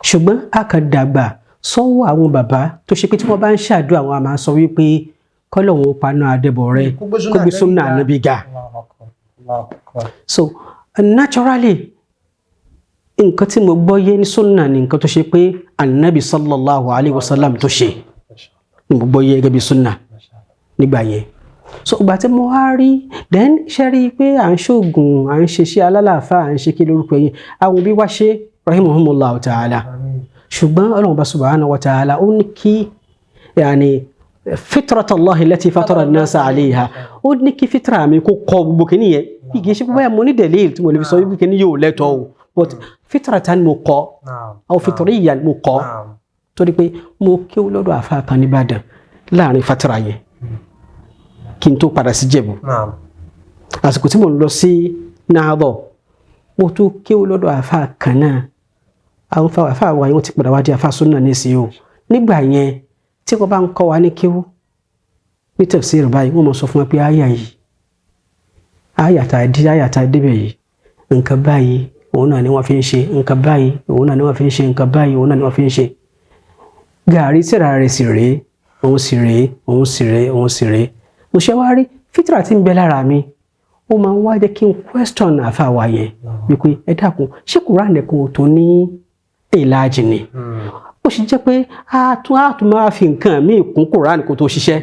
ṣùgbọ́n a kàn dàgbà sọ́wọ́ àwọn bàbá tó ṣe pé tí wọ́n bá ń ṣàdúrà, àwọn a máa sọ wípé kọ́lọ́hún ó paná adébọ̀ rẹ, kó gbé súnà kó gbé súnà Ànábì Ànábì ga. Allahu akbar. Allahu akbar. So naturally, nǹkan tí mo gbọ́ yé ní súnà ni nǹkan tó ṣe pé Anabi sallallahu alayhi wa sallam tó ṣe ni mo gbọ́ yé gẹ́gẹ́ bí súnà nígbà yẹn. So ìgbà tí mo wá rí then, ṣe rí i pé à ń ṣoògùn, à ń ṣe iṣẹ́ alálàáfà, à ń ṣe kí lórúkọ yẹn, àwọn òbí wa ṣe rahimahumullahu ta'ala, ṣùgbọ́n Ọlọ́run bá subhanahu wa ta'ala ó ní kí yani fitratallahi allati fatara an-nasa alayha, ó ní kí fitra mi kó kọ gbogbo kìíní yẹn. Bí kìí ṣe pé báyà mo ní delil tí mo lè fi sọ wípé kìíní yóò lẹ́tọ̀ọ́ o, but fitratan mo kọ aw fitriyan mo kọ, torí pé mo kéwú lọ́dọ̀ àfa kan nìbàdàn láàrin fatira yẹn kí n tó padà sí Jẹ̀bú. Àsìkò tí mo ń lọ sí náàbọ̀, mo tún kéwú lọ́dọ̀ àfa kan náà. Àwọn àfa wa yẹn, wọ́n ti padà wá di àfa súnà nísìnyí o. Nígbà yẹn tí wọ́n bá ń kọ́ wa ní kéwú ní tafsir báyìí, wọ́n mọ̀ sọ fún wa pé àyà yìí, àyà tá a di, àyà tá a débẹ̀ yìí, nǹkan báyìí òun náà ni wọ́n fi ń ṣe, nǹkan báyìí òun náà ni wọ́n fi ń ṣe, nǹkan báyìí òun náà ni wọ́n fi ń ṣe. Gàrí tíra rẹ̀ sì rèé, òun sì rèé, òun sì rèé, òun sì rèé. Mo ṣe wá rí fitra tí ń bẹ lára mi, ó máa ń wá jẹ́ kí n question àfa wa yẹn wípé, ẹ dákun, ṣé Kùránì nìkan ò tó ní ìlàjì ni? Ó sì jẹ́ pé a tún máa fi nǹkan míì kún Kùránì kó tó ṣiṣẹ́.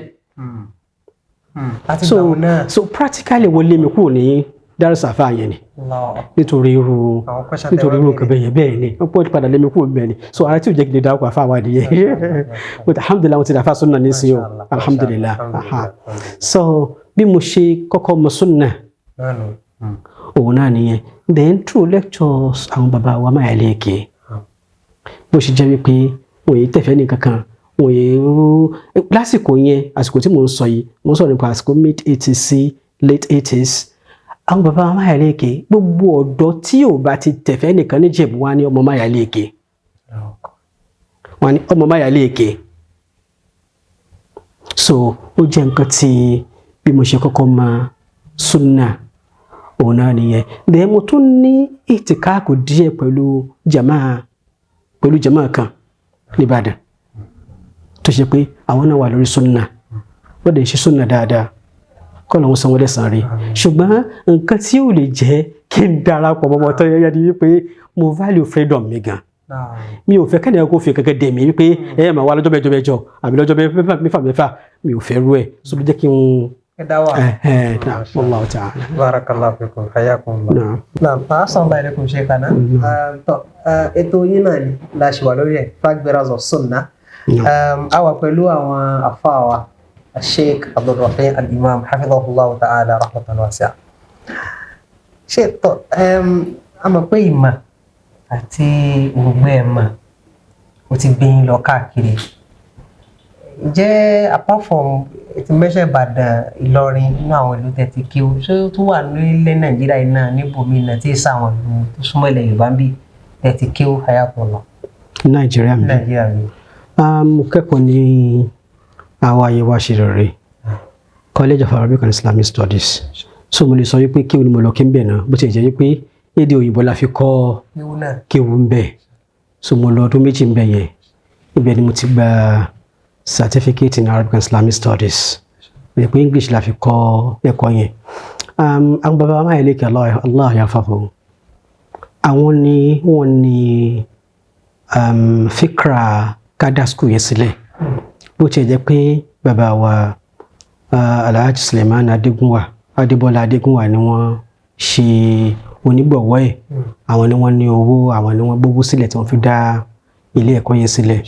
Láti So gbà wọn náà. So practically, wọ́n lé mi kúrò ní Darussafa yẹn ni nítorí irú Àwọn question nítorí tẹ́ wá irú nǹkan béèrè. bẹ́ẹ̀ yẹn. Bẹ́ẹ̀ ni, wọ́n pọ̀ padà lé mi kúrò bẹ́ẹ̀ ni. So ara tí ò jẹ́ kí n lè dárúkọ àfa wa nìyẹn, but alhamdulilah, wọ́n ti dàfa sunna nísìnyí o. Masha Allah, Alhamdulilah. Masha Allah, Aha. So bí mo ṣe kọ́kọ́ mọ sunna Náà nù. òun náà nìyẹn. Then through lectures àwọn bàbá wa máa lè ké, bó ṣe jẹ́ wípé wọ́n yìí tẹ̀fẹ́ ní kankan, wọ́n yìí lásìkò yẹn, àsìkò tí mò ń sọ yìí, mò ń sọ̀rọ̀ nípa àsìkò mid 80s sí late 80s, àwọn bàbá wa máa lè ké, gbogbo ọ̀dọ́ tí ò bá ti tẹ̀fẹ́ nìkan níjẹ̀bú wá ní ọmọ máa lè ké, wọ́n ní ọmọ máa lè ké. So ó jẹ́ nǹkan tí bí mo ṣe kọ́kọ́ mọ sunna òun náà nìyẹn. Then mo tún ní ìtìkáàkù díẹ̀ pẹ̀lú jama kan nìbàdàn tó ṣe pé àwọn náà wà lórí sunna, wọ́n dẹ̀ ń ṣe sunna dáadáa, kọ́ lọ́wọ́ sanwó lẹ́sàn-án rí. Ṣùgbọ́n nǹkan tí ò lè jẹ́ kí n darapọ̀ mọ́ tó yẹ ni wípé mo value freedom mi gan. Mi ò fẹ́ kẹ́ni kó fi kankan dè mí wípé ẹ máa wá lọ́jọ́ mẹ́jọ mẹ́jọ àbí lọ́jọ́ mẹ́fà mẹ́fà. Mi ò fẹ́ rú ẹ̀, so ló jẹ́ kí n Ẹ dá wà. Naam, wallahu ta'ala. Barakallahu fikum, hayakumullah. Naam. Naam, assalamu alaikum sheikhana. Tọ́ ètò yín náà ni la ṣe wà lórí ẹ̀, Flag Bearers of Sunnah. Naam. A wà pẹ̀lú àwọn àfáà wa, Sheikh Abdulrafi Al-Imam, hafidhahullahu ta'ala rahmatan wasi'a. Ṣé tọ́ a mọ̀ pé ìmọ̀ àti òǹgbẹ ìmọ̀ ó ti gbé yín lọ káàkiri. Ǹjẹ́ apart from ti mẹ́sẹ̀ Ìbàdàn, Ìlọrin, nínú àwọn ìlú tẹ́ ti kéwú, ṣé ó tún wà nílẹ̀ Nàìjíríà yìí náà níbòmíì náà tí ì sáwọn ìlú tó súnmọ́ ilẹ̀ Yorùbá ń bí tẹ́ ti kéwú, hayakumullah? Nàìjíríà mi. Nàìjíríà mi. Mo kẹ́kọ̀ọ́ ní Àwáyé Wá Ṣe Rere, College of Arabic and Islamic Studies. So mo lè sọ wípé kéwú ni mo lọ kí ń bẹ̀ náà, bó ti jẹ́ wípé èdè òyìnbó la fi kọ́ Kéwú náà. kéwú ń bẹ̀. So mo lọ ọdún 2 ń bẹ̀ yẹn. Ibẹ̀ ni mo ti gba certificate in Arabic and Islamic Studies. Ó yẹ pé English la fi kọ́ ẹ̀kọ́ yẹn. Àwọn bàbá wa máa lè kí Allah yahfazuhu. Àwọn ni wọ́n ní fikra kada school yẹn sílẹ̀. Bó tiẹ̀ jẹ́ pé bàbá wa Alhaji Suleiman Adégúnwà, Adébọ́lá Adégúnwà ni wọ́n ṣe onígbọ̀wọ́ ẹ̀. Àwọn ni wọ́n ní owó, àwọn ni wọ́n gbówó sílẹ̀ tí wọ́n fi dá ilé ẹ̀kọ́ yẹn sílẹ̀.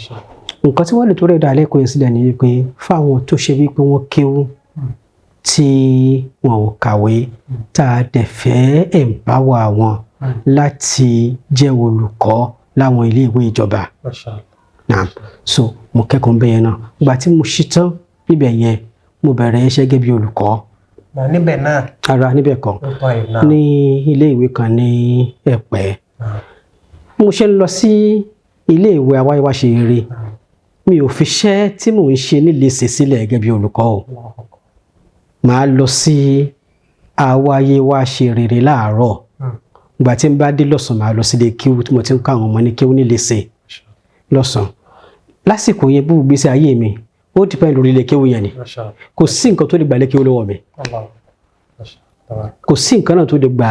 Nǹkan tí wọ́n lè torí dá ilé ẹ̀kọ́ yẹn sílẹ̀ ni wípé fáwọn tó ṣe wípé wọ́n kéwú tí wọn ò kàwé, tá a dẹ̀ fẹ́ empower wọn láti jẹ́ olùkọ́ láwọn ilé ìwé ìjọba. Mashallah. Naam. So mo kẹ́kọ̀ọ́ bẹ́ẹ̀ yẹn náà. Ìgbà tí mo ṣetán níbẹ̀ yẹn, mo bẹ̀rẹ̀ iṣẹ́ gẹ́gẹ́ bí olùkọ́. Nà níbẹ̀ náà. Ara níbẹ̀ kọ́. Ó tọ́ ẹ̀ náà. Ní ilé ìwé kan ní Ẹ̀pẹ́. Mo ṣe ń lọ sí ilé ìwé Awáyéwáṣe Eré. Mi ò fi iṣẹ́ tí mò ń ṣe nílé ṣe sílẹ̀ gẹ́gẹ́ bí olùkọ́ o. Màá lọ sí Awáyéwáṣe Rere láàárọ̀. Ìgbà tí n bá dé lọ́sàn-án, màá lọ sílé kéwú tí mo ti ń kọ́ àwọn ọmọ ní kéwú nílé ṣe lọ́sàn-án. Lásìkò yẹn, bó gbèsè ayé mi, ó depend lórí ilé kéwú yẹn ni. Mashallah. Kò sí nǹkan tó lè gbà ilé kéwú lọ́wọ́ mi. Allah. Mashallah. Kò sí nǹkan náà tó lè gbà.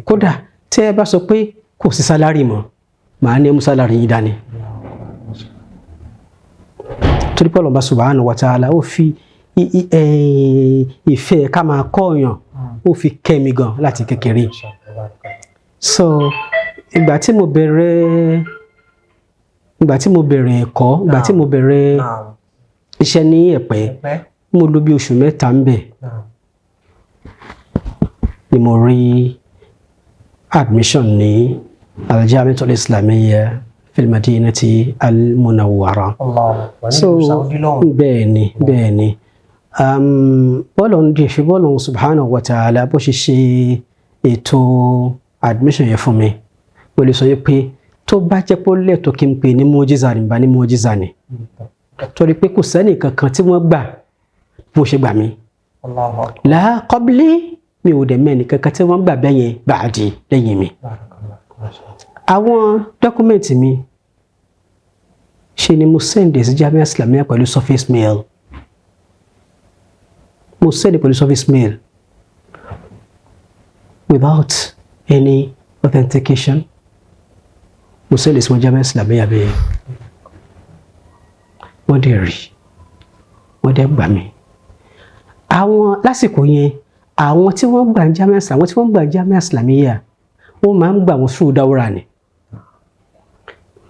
Kódà tẹ́ ẹ bá sọ pé kò sí salary mọ́, màá ní ẹ mú salary yín dání. Torí pé Ọlọ́run subhanahu wa ta'ala ó fi ìfẹ́ ká máa kọ́ ọ̀yàn, ó fi kẹ́ mi gan láti kékeré. So ìgbà tí mo bẹ̀rẹ̀ ẹ̀kọ́, ìgbà tí mo bẹ̀rẹ̀ Naam. iṣẹ́ ní Ẹ̀pẹ́, Ẹ̀pẹ́. mo lò bí oṣù 3 ń bẹ̀ Naam. ni mo rí admission ní Al-Jami'atul Islamiyya fil Madinati Al-Munawwara. Allah. Wà ní So ìlú Saudi lọ́hùn. Bẹ́ẹ̀ ni, bọ́ọ̀lù ń ṣe bọ́ọ̀lù subhanahu wa ta'ala bó ṣe ṣe ètò admission yẹn fún mi, mo lè sọ yìí pé tó bá jẹ́ pé ó lẹ́tọ̀ọ́ kí n pè ní mọ́jísà ní bá ní mọ́jísà ni, torí pé kò sẹ́nì kankan tí wọ́n gbà bó ṣe gbà mí. Allahu akbar. La qabli, mi ò dẹ̀ mẹ́ni kankan tí wọ́n gbà bẹ́yẹn ba'di lẹ́yìn mi. Barakallah. Mashallah. Àwọn document mi ṣe ni mo send sí Jamia Islamiyya pẹ̀lú surface mail. Mo send pẹ̀lú surface mail without any authentication. Mo send sí wọn Jamia Islamiyya bẹ́ẹ̀, wọ́n dẹ̀ rí, wọ́n dẹ̀ gbà mí. Àwọn lásìkò yẹn, àwọn tí wọ́n gbà Jamia, àwọn tí wọ́n gbà Jamia Islamiyya, wọ́n máa ń gbà wọ́n through dáwúrà ni.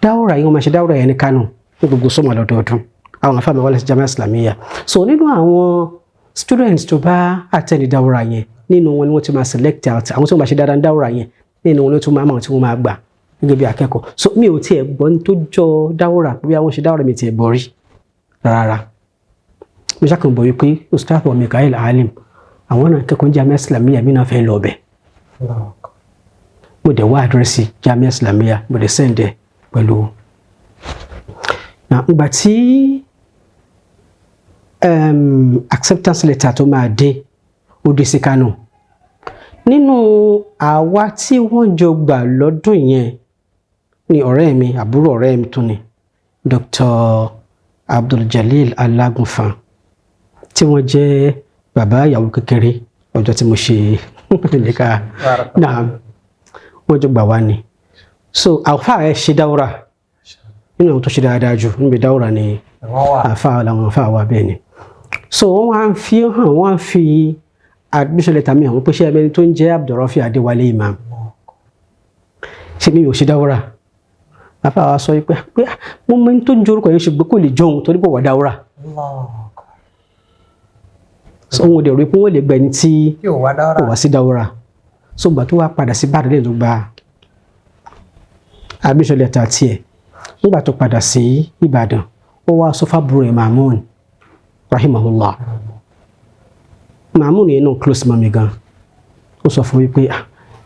Dáwúrà yìí, wọ́n máa ṣe dáwúrà yẹn ní Kánò ní gbogbo summer lọ́dọọdún. Àwọn afáàmì wọlé sí Jamia Islamiyya. So nínú àwọn students tó bá attend dáwúrà yẹn, nínú wọn ni wọ́n ti máa select out àwọn tí wọ́n máa ṣe dáadáa ní dáwúrà yẹn. Nínú wọn ni wọ́n tún máa mọ̀ tí wọ́n máa gbà gẹ́gẹ́ bí akẹ́kọ̀ọ́. So mi ò tiẹ̀ gbọ́ ní tó jọ dáwúrà bí àwọn ṣe dáwúrà, mi tiẹ̀ gbọ́ rí rárá. Mo ṣàkàn bọ̀ wípé Ustaz wa Mikael Alim, àwọn náà kẹ́kọ̀ọ́ Jamia Islamiyya, mi náà fẹ́ lọ bẹ̀. Allahu akbar. Mo dẹ̀ wá address Jamia Islamiyya, mo dẹ̀ send ẹ̀ pẹ̀lú na ìgbà tí acceptance letter tó máa dé, ó dé sí Kánò. Nínú àwa tí wọ́n jọ gbà lọ́dún yẹn ni ọ̀rẹ́ mi, àbúrò ọ̀rẹ́ mi tún ni, Dr. Abdul-Jalil Alágúnfan, tí wọ́n jẹ́ bàbá ìyàwó kékeré ọjọ́ tí mo ṣe nìka náà, wọ́n jọ gbà wá ni. So àfáà ẹ ṣe dáwúrà, nínú àwọn tó ṣe dáadáa jù níbi dáwúrà ni Wọ́n wà. àfáà làwọn àfáà wa. Bẹ́ẹ̀ ni. So wọ́n wá ń fi hàn, wọ́n á fi admission letter mi hàn wọ́n pé ṣé ẹni tó ń jẹ́ Abdulrafi Adéwálé Imam, ṣé mi ò ṣe dáwọ́rà? Bàbá wa sọ pé mo mọ ẹni tó ń jẹ́ orúkọ yẹn, ṣùgbọ́n kò lè jọun torí pé wà dáwọ́rà. Allahu Akbar. So òun ò dẹ̀ rí pé wọ́n lè gba ẹni tí Tí ò wá dáwọ́rà. Kò wá sí dáwọ́rà. So gbà tó wá padà sí Ìbàdàn lẹ́yìn tó gba admission letter tiẹ̀, nígbà tó padà sí Ìbàdàn, ó wá sọ fábúrò ẹ̀ Mahmood rahimahullah. Mahmood yẹn náà close mọ́ mi gan. Ó sọ fún mi pé, ah,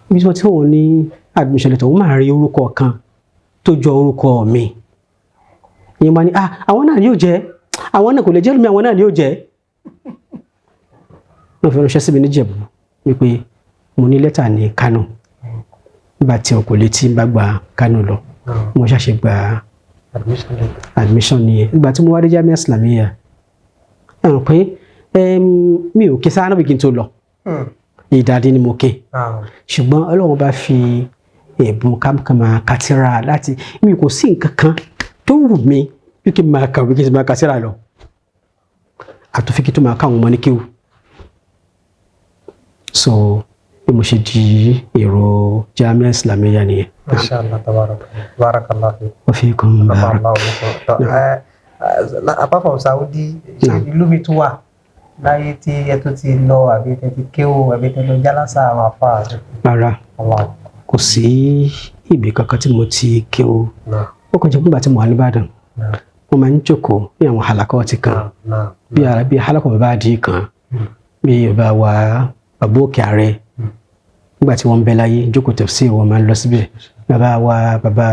ibi tí wọ́n ti wọ́n ní admission letter, wọ́n máa rí orúkọ kan tó jọ orúkọ mi. Ìyẹn bá ní, ah, àwọn náà ni yóò jẹ́, àwọn náà kò lè jẹ́ lómi, àwọn náà ni yóò jẹ́. Wọ́n fi ránṣẹ́ sí mi níjẹ̀bú wípé mo ní lẹ́tà ní Kánò. Nígbà tí ọkọ̀ létí ń bá gba Kánò lọ, mo ṣàṣe gba Admission letter. Admission nìyẹn. Ìgbà tí mo wá dé Jamia Islamiyya, ẹ mọ̀ pé mi ò ké sáánà bí kí n tó lọ. Ìdádí ni mo ké, ṣùgbọ́n Ọlọ́run bá fi ẹ̀bùn ká máa ka tírà láti mi, kò sí nǹkan kan tó wù mí bí kí n máa kàwé, kí n sì máa ka tírà lọ, àtúnfi kí n tó máa káwọn ọmọ ní kéwù. So bí mo ṣe di èrò Jamia Islamiyya nìyẹn. Masha Allah, tabarakallah. Barakallah fi. Wa fiikum barak. Apart from Saudi, ṣé ìlú mi tún wà láyé tí ẹ tó ti lọ, àbí tẹ ti kéwò, àbí tẹ lọ jálásà àwọn afá? Rárá. Allah. Kò sí ibì kankan tí mo ti kéwò. Ó kàn jẹ́ pé ìgbà tí mo wà nìbàdàn, mo máa ń jókòó ní àwọn halakọ́ọ̀tì kan, bí ara bí halakọ̀ bàbá àdì kan, bí bàbá wa bàbá òkè ààrẹ nígbà tí wọ́n ń bẹ láyé, jókòó tafsir, wọ́n máa ń lọ síbẹ̀. Bàbá wa bàbá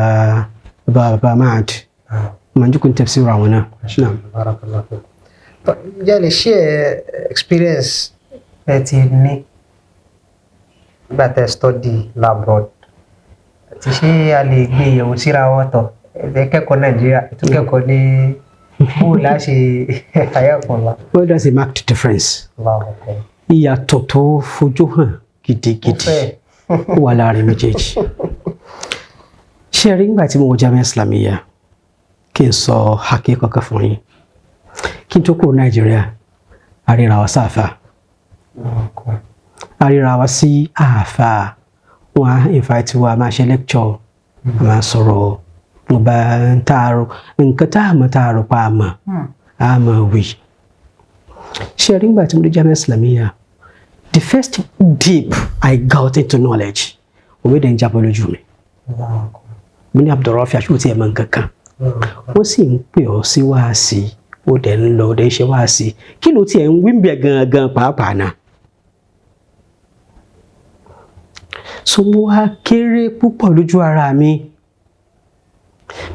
bàbá bàbá mahad, wọ́n máa ń jókòó tafsir àwọn náà. Naam. Barakallah fi. Ǹjẹ́ ẹ lè share experience ẹ ti ní nígbà tẹ́ study l'abroad, àti ṣé a lè gbé ìyẹ̀wò síra wọn tọ̀? Ẹ kẹ́kọ̀ọ́ Nàìjíríà, ẹ tún kẹ́kọ̀ọ́ ní bóòlù láṣẹ àyàkùnlá. Well, there's a marked difference. Allahu Akbar. Ìyàtọ̀ tó fojú hàn gidigidi Ó fẹ̀. ó wà láàrin méjèèjì. Ṣé ẹ rí, nígbà tí mo wọ Jamia Islamiyya, kí n sọ àkíkọ́ kankan fún yín, kí n tó kúrò Nàìjíríà, a ríra wa sáfà, Allahu Akbar. a ríra wa sí àáfà, wọn á invite wa, máa ṣe lecture, a máa sọ̀rọ̀ wọn bá ń tààrọ nǹkan tá a mọ̀, tá a rò pa a mọ̀, a mọ̀ wí. Ṣé ẹ rí, nígbà tí mo dé Jamia Islamiyya, the first dip I got into knowledge, omi dẹ̀ ń jábọ́ lójú mi. Allahu Akbar. Mo ní, Abdulrafi, aṣọ tí ẹ mọ̀ nǹkan kan, wọ́n sì ń pè ọ́ sí wáàsí, ó dẹ̀ ń lọ, ó dẹ̀ ń ṣe wáàsí, kí ló tiẹ̀ ń wí ń bẹ̀ gangan pàápàá náà? So mo wá kéré púpọ̀ lójú ara mi.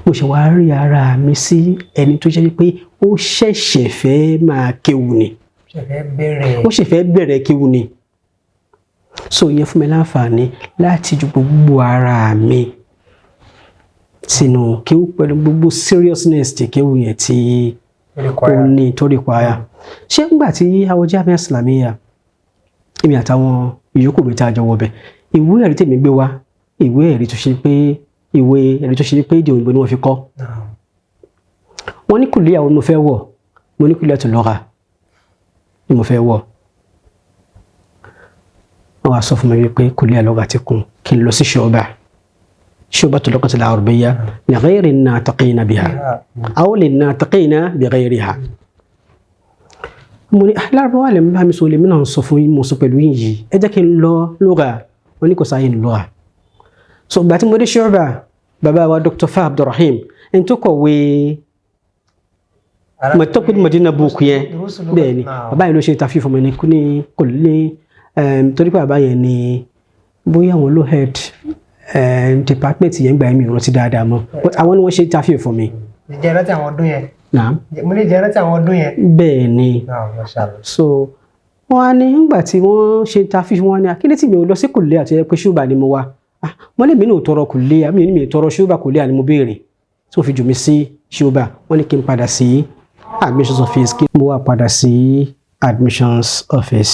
Mo ṣe wá rí ara mi sí ẹni tó jẹ́ pé ó ṣẹ̀ṣẹ̀ fẹ́ máa kéwu ni. Ṣe fẹ́ bẹ̀rẹ̀. Ó ṣe fẹ́ bẹ̀rẹ̀ kéwu ni. So ìyẹn fún mi láǹfààní láti ju gbogbo ara mi sínú kéwú pẹ̀lú gbogbo seriousness tí kéwú yẹn tí ó ní tó require. Ṣé nígbà tí àwọn Jamia Islamiyya, èmi àtàwọn ìyókù mi tá a jọ wọ bẹ̀, ìwé ẹ̀rí tèmi gbé wá, ìwé ẹ̀rí tó ṣe pé ìwé ẹ̀rí tó ṣe pé èdè òyìnbó ni wọ́n fi kọ́. Wọ́n ní kùlíyà wo ni mo fẹ́ wọ̀? Mo ní kulliyatu lugha ni mo fẹ́ wọ̀. Wọ́n wá sọ fún mi wípé kulliya lugha ti kún, kí n lọ sí ṣọ́ọ̀bà, شعبة اللغة العربية لغير الناطقين بها أو للناطقين بغيرها. Mo ní, "Ah, lárúbáwá lè ń bá mi sọ, lèmi náà ń sọ fún yín, mo sọ pẹ̀lú yín yìí, ẹ jẹ́ kí n lọ lugha." Wọ́n ní kò sáyé ní lugha. So ìgbà tí mo dé ṣọ́ọ̀bà, bàbá wa Dr. Fa Abdulrahim, ẹni tó kọ̀wé Mọ̀tọ́kùn Madina book yẹn, bẹ́ẹ̀ ni, bàbá yẹn ló ṣe interview fún mi ní kò ní torí pé bàbá yẹn ni bóyá àwọn ló head department yẹn gbà yẹn, mi ò rántí dáadáa mọ́, but àwọn ni wọ́n ṣe interview fún mi. Ǹjẹ́ rántí àwọn ọdún yẹn? Naam. Mo ní jẹ́ rántí àwọn ọdún yẹn. Bẹ́ẹ̀ ni. Naam, mashallah. So wọ́n á ní nígbà tí wọ́n ṣe interview, wọ́n á ní akíndé tí mi ò lọ sí kùlé àti ẹ pé ṣùgbọ́n ni mo wá. Ah, wọ́n lè mí ní ò tọrọ kùlé, àmì ní mi ò tọrọ ṣùgbọ́n, kùlé ni mo béèrè tí wọ́n fi jù mí sí ṣùgbọ́n. Wọ́n ní kí n padà sí admissions office. Kí mo wá padà sí admissions office,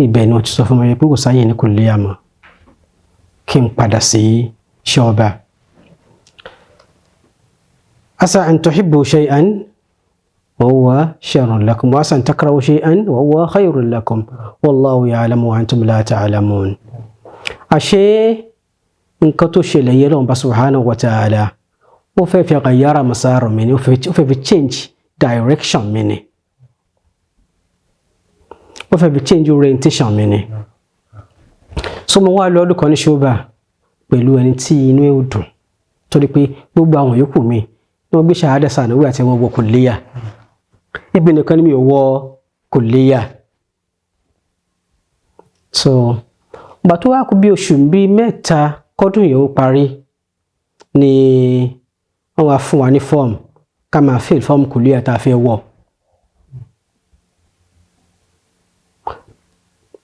ibẹ̀ ni wọ́n ti sọ fún mi pé kò sáyè ní kùlé, àmọ́ kí n padà sí ṣọ́ọ̀bà. Asa an tuhibbu shay'an. Wa huwa sharrun lakum wa asa an takrahu shay'an wa huwa khayrun lakum wallahu ya'lamu wa antum la ta'lamun. Àṣé nǹkan tó ṣẹlẹ̀ yẹn, lọ́wọ́n bá subhanahu wa ta'ala ó fẹ́ fi ghayyara masar mi ni, ó fẹ́ fi change direction mi ni, ó fẹ́ fi change orientation mi ni. So mo wá lọ ọdún kan ní ṣọ́bà pẹ̀lú ẹni tí inú ẹ̀ ò dùn, torí pé gbogbo àwọn yòókù mi ní wọ́n gbé ṣahada sànàwí àti wọn wọ kùlíyà, ibi nìkan ni mi ò wọ kùlíyà. So ìgbà tó wá kú bí oṣù bíi 3 kọ́dún yìí ó parí ni wọ́n wá fún wa ní fọ́ọ̀mù ká máa fill fọ́ọ̀mù kùlíyà tá a fẹ́ wọ̀.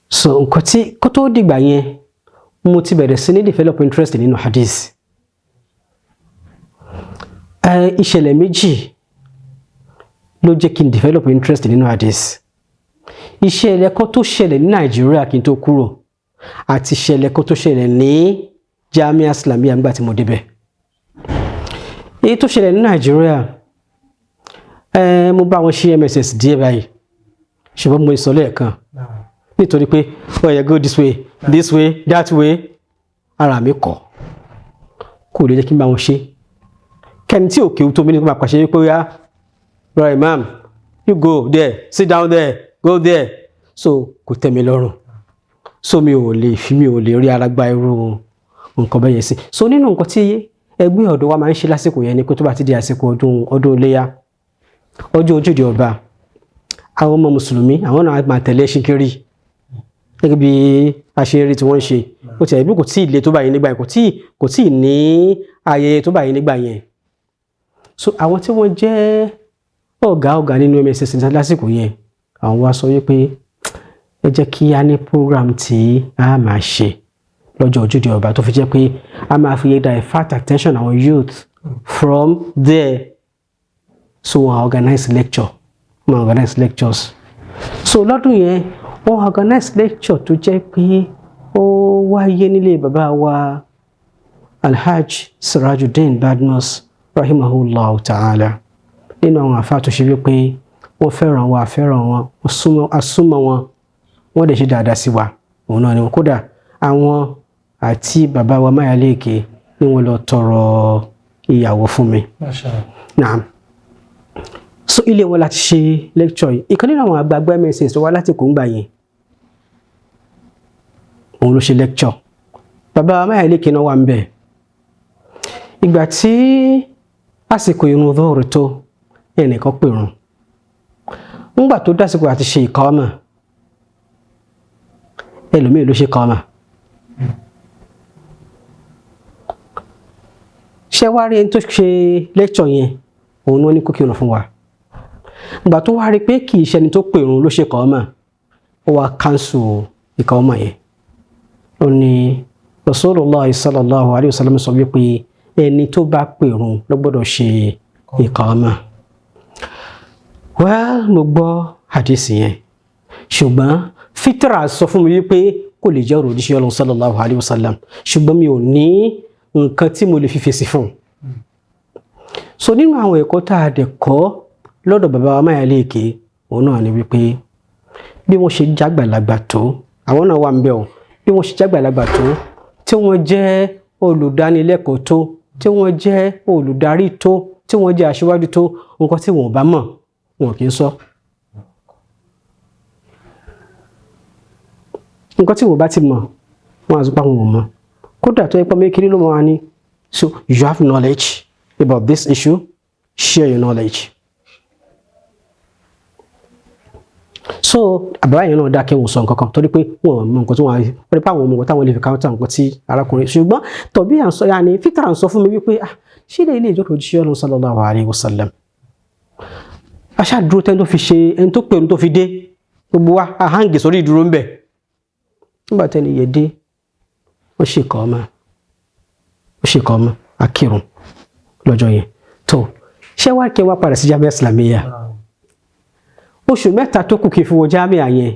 So nǹkan tí kó tó dìgbà yẹn, mo ti bẹ̀rẹ̀ sí ní develop interest nínú hadith. Ìṣẹ̀lẹ̀ méjì ló jẹ́ kí n develop interest nínú hadith: ìṣẹ̀lẹ̀ kan tó ṣẹlẹ̀ ní Nàìjíríà kí n tó kúrò, àti ìṣẹ̀lẹ̀ kan tó ṣẹlẹ̀ ní Jamia Islamiyya nígbà tí mo débẹ̀. Èyí tó ṣẹlẹ̀ ní Nàìjíríà, mo bá wọn ṣe MSS díẹ̀ báyìí, ṣùgbọ́n mo sọ lẹ́ẹ̀kan, nítorí pé oh yeah, go this way, this way, that way, ara mi kọ̀, kò lè jẹ́ kí n bá wọn ṣe. Kẹ́ni tí òkè tó mi ní kó máa pàṣẹ pé, "Yá, right, imam, you go there, sit down there, go there." So kò tẹ́ mi lọ́rùn, so mi ò lè fi, mi ò lè rí ara gba irú nǹkan bẹ́ẹ̀ yẹn sí. So nínú nǹkan tí ẹgbẹ́ ọ̀dọ́ wa máa ń ṣe lásìkò yẹn ni pé tó bá ti di àsìkò ọdún iléyá, ọjọ́ ojúde ọba, àwọn ọmọ mùsùlùmí, àwọn náà máa tẹ̀lé ẹṣin kiri gẹ́gẹ́ bí a ṣe rí tí wọ́n ń ṣe. Ó ti ẹ̀bí kò tí ì le tó báyìí nígbà yẹn, kò tí ì ní ayẹyẹ tó báyìí nígbà yẹn. So àwọn tí wọ́n jẹ́ ọ̀gá ọ̀gá nínú MSS lásìkò yẹn, àwọn wá sọ wípé ẹ jẹ́ kí a ní program tí a máa ṣe lọ́jọ́ ojúde ọba, tó fi jẹ́ pé a máa fi divert attention àwọn youth from there. So wọ́n organize lecture, wọ́n organize lectures. So lọ́dún yẹn, wọ́n organize lecture tó jẹ́ pé ó wáyé nílé bàbá wa Alhaj Sirajuddin Badmus rahimahullah ta'ala, nínú àwọn àfa tó ṣe wípé wọ́n fẹ́ràn wa, fẹ́ràn wọn, asúnmọ́ wọn, wọ́n dẹ̀ ṣe dáadáa sí wa. Òun náà ni wọn. Kódà àwọn àti bàbá wa Máyàléèké ni wọ́n lọ tọrọ ìyàwó fún mi. Naam. So ilé wọn láti ṣe lecture yìí. Ìkan nínú àwọn àgbààgbà MSS tó wá láti kó ń gbà yẹn, òun ló ṣe lecture. Bàbá wa Máyàléèké náà wà ń bẹ̀. Ìgbà tí àsìkò irun dọ́ọ̀rù tó, ẹnìkan pèrun. Ńgbà tó dásìkò àti ṣe ìkọ́mà, ẹlòmíì ló ṣe kọ́mà. Ṣé wá rí ẹni tó ṣe lecture yẹn, òun ló ní kó kírun fún wa. Ìgbà tó wá rí pé kì í ṣe ẹni tó pèrun ló ṣe kọ́mà, ó wá káńsù ìkọ́mà yẹn. Ó ní Rasulullah sallallahu alayhi wa sallam sọ wípé ẹni tó bá pèrun ló gbọ́dọ̀ ṣe ìkọ́mà. Well, mo gbọ́ hadisi yẹn, ṣùgbọ́n fitra sọ fún mi wípé kò lè jẹ́ ọ̀rọ̀ òjíṣẹ́ Ọlọ́run sallallahu alayhi wa sallam, ṣùgbọ́n mi ò ní nǹkan tí mo lè fi fèsì fún un. So nínú àwọn ẹ̀kọ́ tá a dẹ̀ kọ́ lọ́dọ̀ bàbá wa Máyàléèké, òun náà ni wípé bí wọ́n ṣe jágbàlagbà tó, àwọn náà wà ń bẹ̀ o, bí wọ́n ṣe jágbàlagbà tó, tí wọ́n jẹ́ olùdánilẹ́kọ̀ọ́ tó, tí wọ́n jẹ́ olùdarí tó, tí wọ́n jẹ́ aṣíwájú tó, nǹkan tí wọ́n ò bá mọ̀, wọn kì í sọ. Nǹkan tí wọ́n bá ti mọ̀, wọ́n á sọ pé àwọn ò mọ̀. Kódà tó yẹ pé mékeré ló mọ̀ wá ní. So you have knowledge about this issue, share your knowledge. So àbúrò yẹn náà dákẹ́, wọn sọ nǹkan kan, torí pé wọn mọ nǹkan tí wọn rí pé àwọn ọmọ nǹkan táwọn lè fi káwọ́tà nǹkan tí arákùnrin. Ṣùgbọ́n tọ̀bí à ń sọ, yáni fitra ń sọ fún mi wípé ah, ṣé ilé ìjọba òjíṣẹ́ Ọlọ́run sallallahu alaihi wasallam aṣáàdúró tẹ́ni tó fi ṣe ẹni tó pèrún tó fi dé, gbogbo wa àháǹgì sórí ìdúró ń bẹ̀. Nígbà tẹ́ni yẹ dé, ó ṣe kọ́ ọmọ, ó ṣe kọ́ ọmọ, akírun lọ́jọ́ yẹn. Tó ṣé wá kí wá padà sí Jamia Islamiyya, oṣù 3 tó kù kí n fi wọ Jamia yẹn,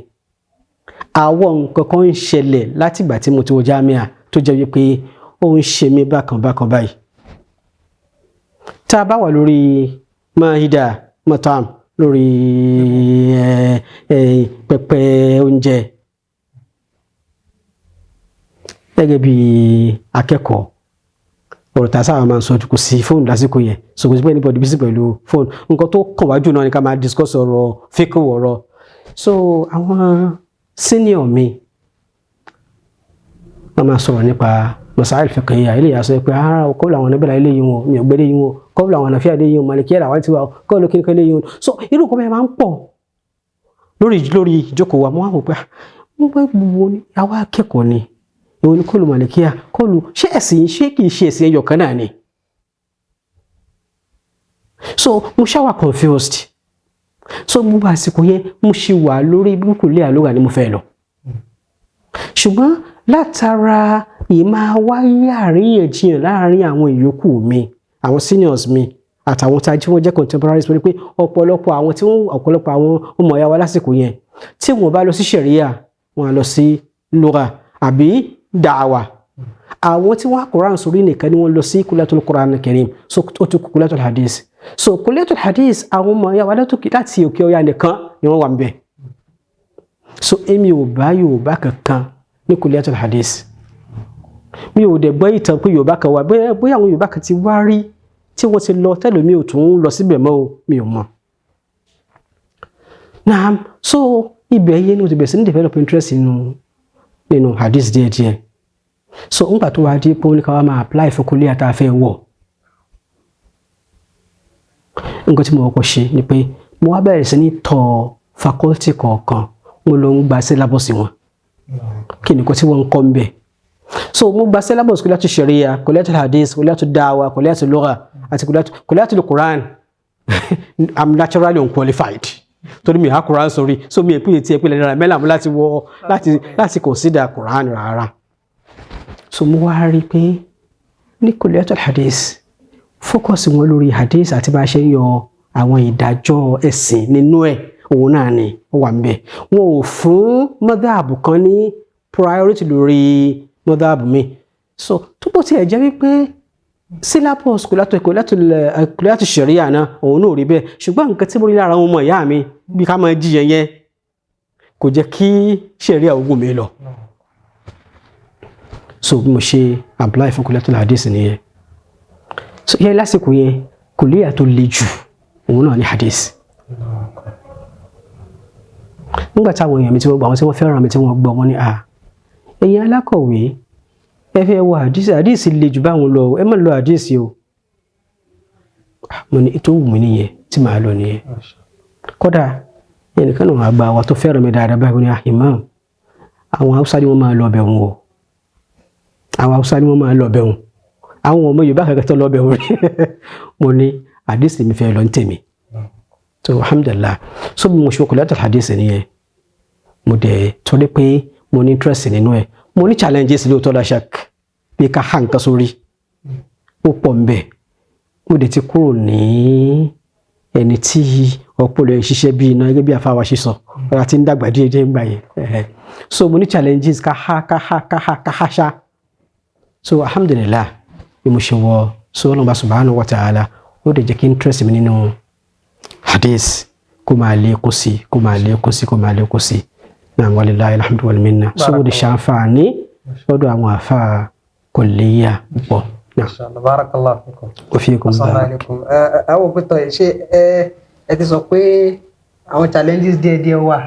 àwọn nǹkan kan ń ṣẹlẹ̀ látìgbà tí mo ti wọ Jamia tó jẹ́ wípé ó ń ṣe mí bákan bákan báyìí. Tá a bá wà lórí mahida matam lórí ẹ ẹ pẹpẹ oúnjẹ. Gẹ́gẹ́ bí akẹ́kọ̀ọ́, ọ̀rọ̀ tá a sábà máa ń sọ jù, kò sí fóònù lásìkò yẹn, so kò sí pé anybody busy pẹ̀lú fóònù. Nǹkan tó kàn wájú náà ni ká máa discuss ọ̀rọ̀ fíkù ọ̀rọ̀. So àwọn senior mi, wọ́n máa sọ̀rọ̀ nípa masail fiqhiyya. Eléyìí á sọ pé ara kọ́ làwọn Hanabila eléyìí wọn, mi ò gbé eléyìí wọn, kọ́ làwọn Hanafiya eléyìí wọn, Malikiya làwọn ti wà, kọ́ ló kíni eléyìí wọn. So irú nǹkan bẹ́ẹ̀ máa ń pọ̀ lórí ìjókòó wa. Mo wá wò pé wọ́n pẹ́ gbogbo ni àwa akẹ́kọ̀ọ́ ni, ìwọ ni kóòlù Malikiya, kóòlù ṣé ẹ̀sìn, ṣé kìí ṣe ẹ̀sìn ẹyọ kan náà ni? So mo ṣáà confused. So gbogbo àsìkò yẹn, mo ṣì wà lórí búkúlẹ̀ àlóra ni mo fẹ́ lọ, ṣùgbọ́n látara ìmáa wáyé àríyànjiyàn láàárín àwọn ìyókù mi, àwọn seniors mi àtàwọn tá a jí wọ́n jẹ́ contemporaries, wọ́n ní pé ọ̀pọ̀lọpọ̀ àwọn ọmọ ìyá wa lásìkò yẹn, tí wọ́n bá lọ sí ṣẹ̀ríà, wọ́n á lọ sí lugha àbí da'wa. Àwọn tí wọ́n á Quran sórí nìkan ni wọ́n lọ sí Kuliyatul Quran Karim. So ó ti kú Kuliyatul Hadith. So Kuliyatul Hadith, àwọn ọmọ ìyá wa láti òkè ọya nìkan ni wọ́n wà ń bẹ̀. So èmi ò bá Yorùbá kankan ní Kuliyatul Hadith. Mi ò dẹ̀ gbọ́ ìtàn pé Yorùbá kan wà. Bóyá àwọn Yorùbá kan ti wá rí tí wọ́n ti lọ tẹ́lẹ̀, mi ò tún lọ síbẹ̀ mọ́ o, mi ò mọ̀. Naam, so ibẹ̀ yẹn ni mo ti bẹ̀rẹ̀ sí ní develop interest nínú hadith díẹ̀díẹ̀. So ńgbà tó wá di pé ó ní ká wá máa apply fún kólé àtàfẹ́ fẹ́ wọ̀, nǹkan tí mo kọ́kọ́ ṣe ni pé mo wá bẹ̀rẹ̀ sí ní tọ faculty kọ̀ọ̀kan, mo lọ ń gba syllabus wọn, kí ni nǹkan tí wọ́n ń kọ́ ń bẹ̀. So mo gba syllabus Kuliyatul Sharia, Kuliyatul Hadith, Kuliyatul Da'wa, Kuliyatul Lugha àti Kuliyatul Quran. I'm naturally unqualified torí mi ha Quran sórí, so mi èpè tí ẹ pé lẹ́nu mẹ́là mú láti wọ láti consider Quran rárá. So mo wá rí i pé ní Kuliyatul Hadith, focus wọn lórí hadith àti bá a ṣe ń yọ àwọn ìdájọ́ ẹ̀sìn nínú ẹ̀, òun náà ni ó wà ń bẹ̀. Wọn ò fún madhhab kan ní priority lórí madhhab mi. So tó bó tiẹ̀ jẹ́ wípé syllabus Kuliyatul Sharia náà, òun náà ò rí bẹ́ẹ̀, ṣùgbọ́n nǹkan tí mo rí lára àwọn ọmọ ìyá mi bí ká máa jiyàn yẹn kò jẹ́ kí Sharia ogun mi lọ. So bí mo ṣe apply fún Kuliyatul Hadith nìyẹn. So yẹ lásìkò yẹn, kùlíyà tó le jù, òun náà ní hadith. Nígbà táwọn èèyàn mi tí wọ́n gbọ́, àwọn tí wọ́n fẹ́ràn mi tí wọ́n gbọ́, wọ́n ní, "À, ẹ̀yin alákọ̀wé, ẹ fẹ́ wọ hadith? Hadith le jù báwọn lọ, ẹ má lọ hadith o." Mo ní ètò wù mí nìyẹn tí màá lọ nìyẹn. Kódà ẹnìkan náà àgbà wa tó fẹ́ràn mi dáadáa báyìí ní, "Imam, àwọn Haúsá ni wọ́n máa lọ bẹ̀ wọn o, àwọn Haúsá ni wọ́n máa lọ bẹ̀ wọn, àwọn ọmọ Yorùbá kankan tó lọ bẹ̀ wọn." Mo ní hadith mi fẹ́ lọ ń tèmi. So alhamdulillah, so bí mo ṣe Kuliyatul Hadith nìyẹn. Mo dẹ̀ torí pé mo ní interest nínú ẹ̀, mo ní challenges lóòótọ́, la shak, bí ká há nǹkan sórí ó pọ̀ ń bẹ̀. Mo dẹ̀ ti kúrò ní ẹni tí ọpọlọ ẹ̀ ṣiṣẹ́ bí iná, gẹ́gẹ́ bí àfáwà ṣe sọ, ọ̀rọ̀ àti ń dàgbà díẹ̀ díẹ̀ gbà yẹn. So mo ní challenges ká há, ká há, ká há, ká há ṣá. So alhamdulillah, bí mo ṣe wọ, so Ọlọ́run bá subhanahu wa ta'ala ó dẹ̀ jẹ́ kí interest mi nínú hadith kó máa lékún sí, kó máa lékún sí, kó máa lékún sí náà. Walillahi alhamdu wal minna. So mo lè ṣàǹfààní lọ́dọ̀ àwọn àfa kòlíyà púpọ̀. Inshallah, barakallahu fikum. Wa fikum. Assalamu barak. alaikum. Àwọn òpin tọ̀, ṣé ẹ ti sọ pé àwọn challenges díẹ̀ díẹ̀ wà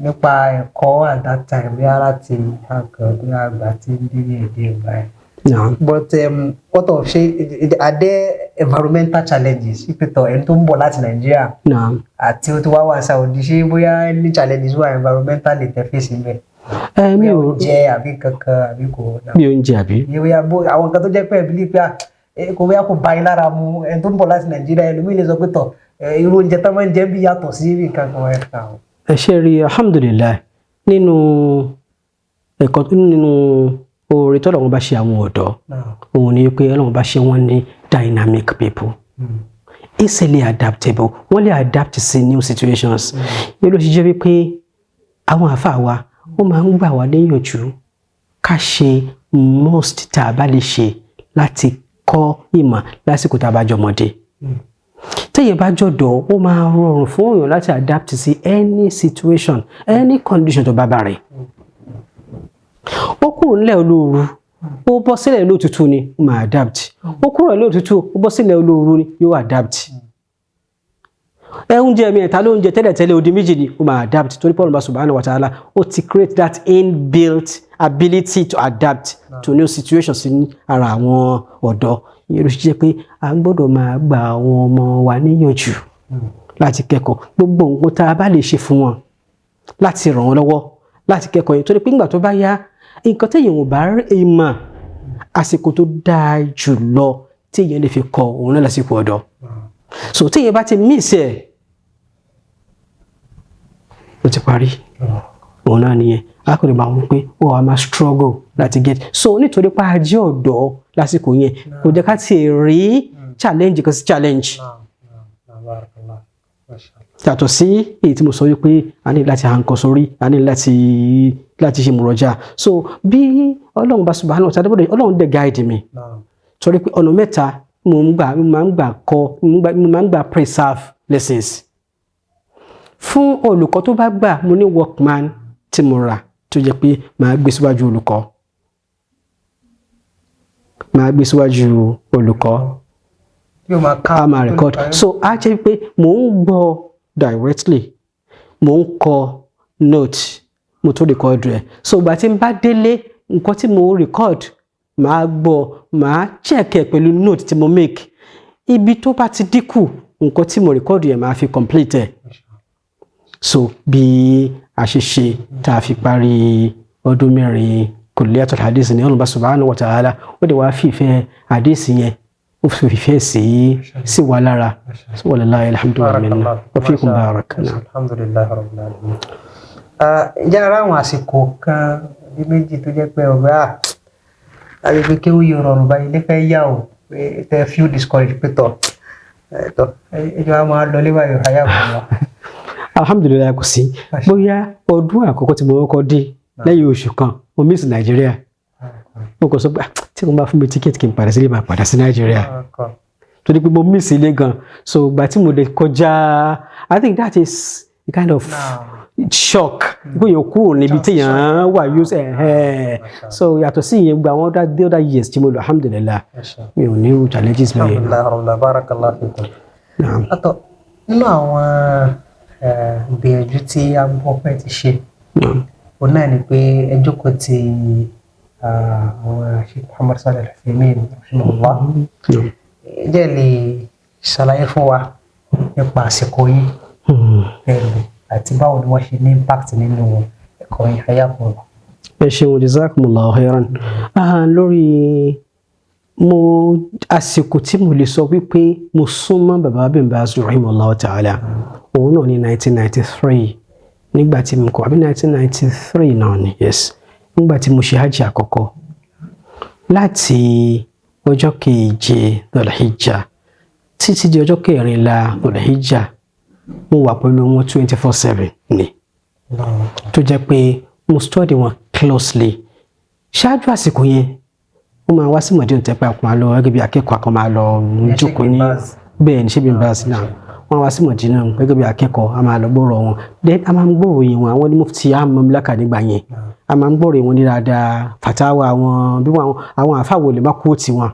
nípa ẹ̀kọ́ at that time, bí ara ti nǹkan bí àgbà tí ń dé díẹ̀ díẹ̀ báyìí? Naam. But what of, ṣé are there environmental challenges? Ìpètọ̀ ẹni tó ń bọ̀ láti Nàìjíríà Naam. àti ó ti wá wá Saudi, ṣé bóyá ní challenges wà environmental interface ń bẹ̀? Ẹ mi Bóyá ò oúnjẹ àbí kankan àbí kò Mi ò ń jẹ àbí. Ní bóyá bó àwọn nǹkan tó jẹ́ pé ẹ believe pé kò bóyá kò bá yín lára mu, ẹni tó ń bọ̀ láti Nàìjíríà, ẹlòmíì lè sọ pé tọ̀ irú oúnjẹ tó máa ń jẹ bí yàtọ̀ sí nǹkan kan ẹ̀ kà ó. Ẹ ṣe rí, alhamdulillah, nínú ẹ̀kọ́, nínú oore tọ́lọ́run bá ṣe àwọn ọ̀dọ́, òun ni pé Ọlọ́run bá ṣe wọ́n ní dynamic people, easily adaptable. Wọ́n lè adapt sí new situations. Yóò ló ṣe jẹ́ wípé àwọn àáfàá wa, wọ́n máa ń gbà wá níyànjú ká ṣe most tá a bá lè ṣe láti kọ́ ìmọ̀ lásìkò tá a bá jọmọdé. Tá a bá ti wá dàgbà, Téèyàn bá jọ̀dọ̀, ó máa rọrùn fún èèyàn láti adapt sí any situation, any condition tó bá bá rẹ̀. Ó kúrò nílẹ̀ olóoru, ó bọ́ sílẹ̀ lóòtútù ni, ó máa adapt. Ó kúrò lóòtútù, ó bọ́ sílẹ̀ olóoru ni, yóò adapt. Ẹ oúnjẹ mi ẹ̀ta ló ń jẹ tẹ́lẹ̀tẹ́lẹ̀, odi méjì ni, ó máa adapt, torí pé Ọlọ́run subhanahu wa ta'ala ó ti create that inbuilt ability to adapt to new situations ní ara àwọn ọ̀dọ́. Ìyẹn ló ṣe jẹ́ pé a gbọ́dọ̀ máa gba àwọn ọmọ wa níyànjú láti kẹ́kọ̀ọ́. Gbogbo nǹkan tá a bá lè ṣe fún wọn láti ràn wọ́n lọ́wọ́ láti kẹ́kọ̀ọ́ yẹn, torí pé nígbà tó bá yá, nǹkan téèyàn ò bá rí mọ̀, àsìkò tó dáa jù lọ téèyàn lè fi kọ́ òun náà lásìkò ọ̀dọ́. So téèyàn bá ti miss ẹ̀, ó ti parí òun náà nìyẹn. A kò lè máa wí pé ó wàá máa struggle láti get. So nítorí pé a jẹ́ ọ̀dọ́ lásìkò yẹn, kò jẹ́ ká tiẹ̀ rí challenge kan sí challenge, yàtọ̀ sí èyí tí mo sọ wípé a ní láti hàn kan sórí, a ní láti ṣe mùrọ̀jà. So bí Ọlọ́run bá subhanahu wa ta'ala, Ọlọ́run dẹ̀ guide mi, torí pé ọ̀nà mẹ́ta mo ń gbà, mo máa ń gbà kọ́, mo máa ń gbà preserve lessons. Fún olùkọ́ tó bá gbà, mo ní Walkman tí mo rà, tó jẹ́ pé màá gbé síwájú olùkọ́, màá gbé síwájú olùkọ́, Yóò máa ká. A máa record. So a jẹ́ pé mò ń gbọ́ directly, mò ń kọ note, mo tó record rẹ̀. So ìgbà tí n bá délé, nǹkan tí mo record, màá gbọ́, màá check ẹ̀ pẹ̀lú note tí mo make. Ibi tó bá ti dínkù, nǹkan tí mo record yẹn, màá fi complete ẹ̀. So bí a ṣe ṣe tá a fi parí ọdún 4 Kulliyatul Hadith ní, Ọlọ́run subhanahu wa ta'ala ó dẹ̀ wá fìfẹ́ hadith yẹn, ó fi fìfẹ́ sí wa lára. Walillahi alhamdu wal minna wa fikum barak. Alhamdulillahi rabbil alamin. Ǹjẹ́ ara àwọn àsìkò kan bí méjì tó jẹ́ pé ọ̀gá àbí pé kéwú yìí rọrùn báyìí, ilé fẹ́ yá o, pé tẹ feel discouraged, pé tọ̀ tọ̀ ẹ jọ máa lọ lé báyìí, àyà kò wá? Alhamdulillahi, kò sí. Bóyá ọdún àkọ́kọ́ tí mo kọ́kọ́ dé, lẹ́yìn oṣù kan, mo miss Nàìjíríà. Mo kàn sọ pé, "Ah, tí mo bá fún mi ticket kí n padà sílé, máa padà sí Nàìjíríà," torí pé mo miss ilé gan. So ìgbà tí mo lè kọjá, I think that is a kind of shock pé èèyàn kúrò níbi tí èèyàn wà use ẹ̀. So yàtọ̀ sí ìyẹn, gba àwọn other years tí mo lò, alhamdulillah, mi ò ní irú challenges bẹ́ẹ̀. Alhamdulillahi rabbil barakallahu fikum. Naam. Àtọ̀ nínú àwọn ìgbìyànjú tí a gbọ́ pé ti ṣe, Naam. òun náà ni pé ẹ jókòó ti àwọn Sheikh Muhammad Salih Al-Uthaymin rahimahullah. Naam. Ǹjẹ́ lè ṣàlàyé fún wa nípa àsìkò yìí pẹ̀lú àti báwo ni wọ́n ṣe ní impact nínú ẹ̀kọ́ yìí? Hayyakumullah. Ẹ ṣeun, jazakumullahu khairan. Lórí mo àsìkò tí mo lè sọ wípé mo súnmọ́ bàbá bin Baz rahimahullahu ta'ala, òun náà ní 1993, nígbà tí mo kọ, àbí 1993 náà ni, yes, nígbà tí mo ṣe hajj àkọ́kọ́, láti ọjọ́ keje Dhul-Hijjah títí di ọjọ́ kẹrìnlá Dhul-Hijjah, mo wà pẹ̀lú wọn 24/7 ni, tó jẹ́ pé mo study wọn closely. Ṣáájú àsìkò yẹn, ó máa wá sí Mọ̀dínà tẹ́pẹ́, àpò máa lọ gẹ́gẹ́ bí akẹ́kọ̀ọ́, àkọ́ máa lọ jókòó ní bẹ́ẹ̀ ní ṣébi báàsì náà. Wọ́n wá sí Mọ̀dínà gẹ́gẹ́ bí akẹ́kọ̀ọ́, a máa lọ gbọ́rọ̀ wọn. Then a máa ń gbọ́rọ̀ yẹn wọn, àwọn ní mufti mamlaka nígbà yẹn, a máa ń gbọ́rọ̀ wọn ní dáadáa, fatawa wọn, bí wọn àwọn àfáwò lè má kó tiwọn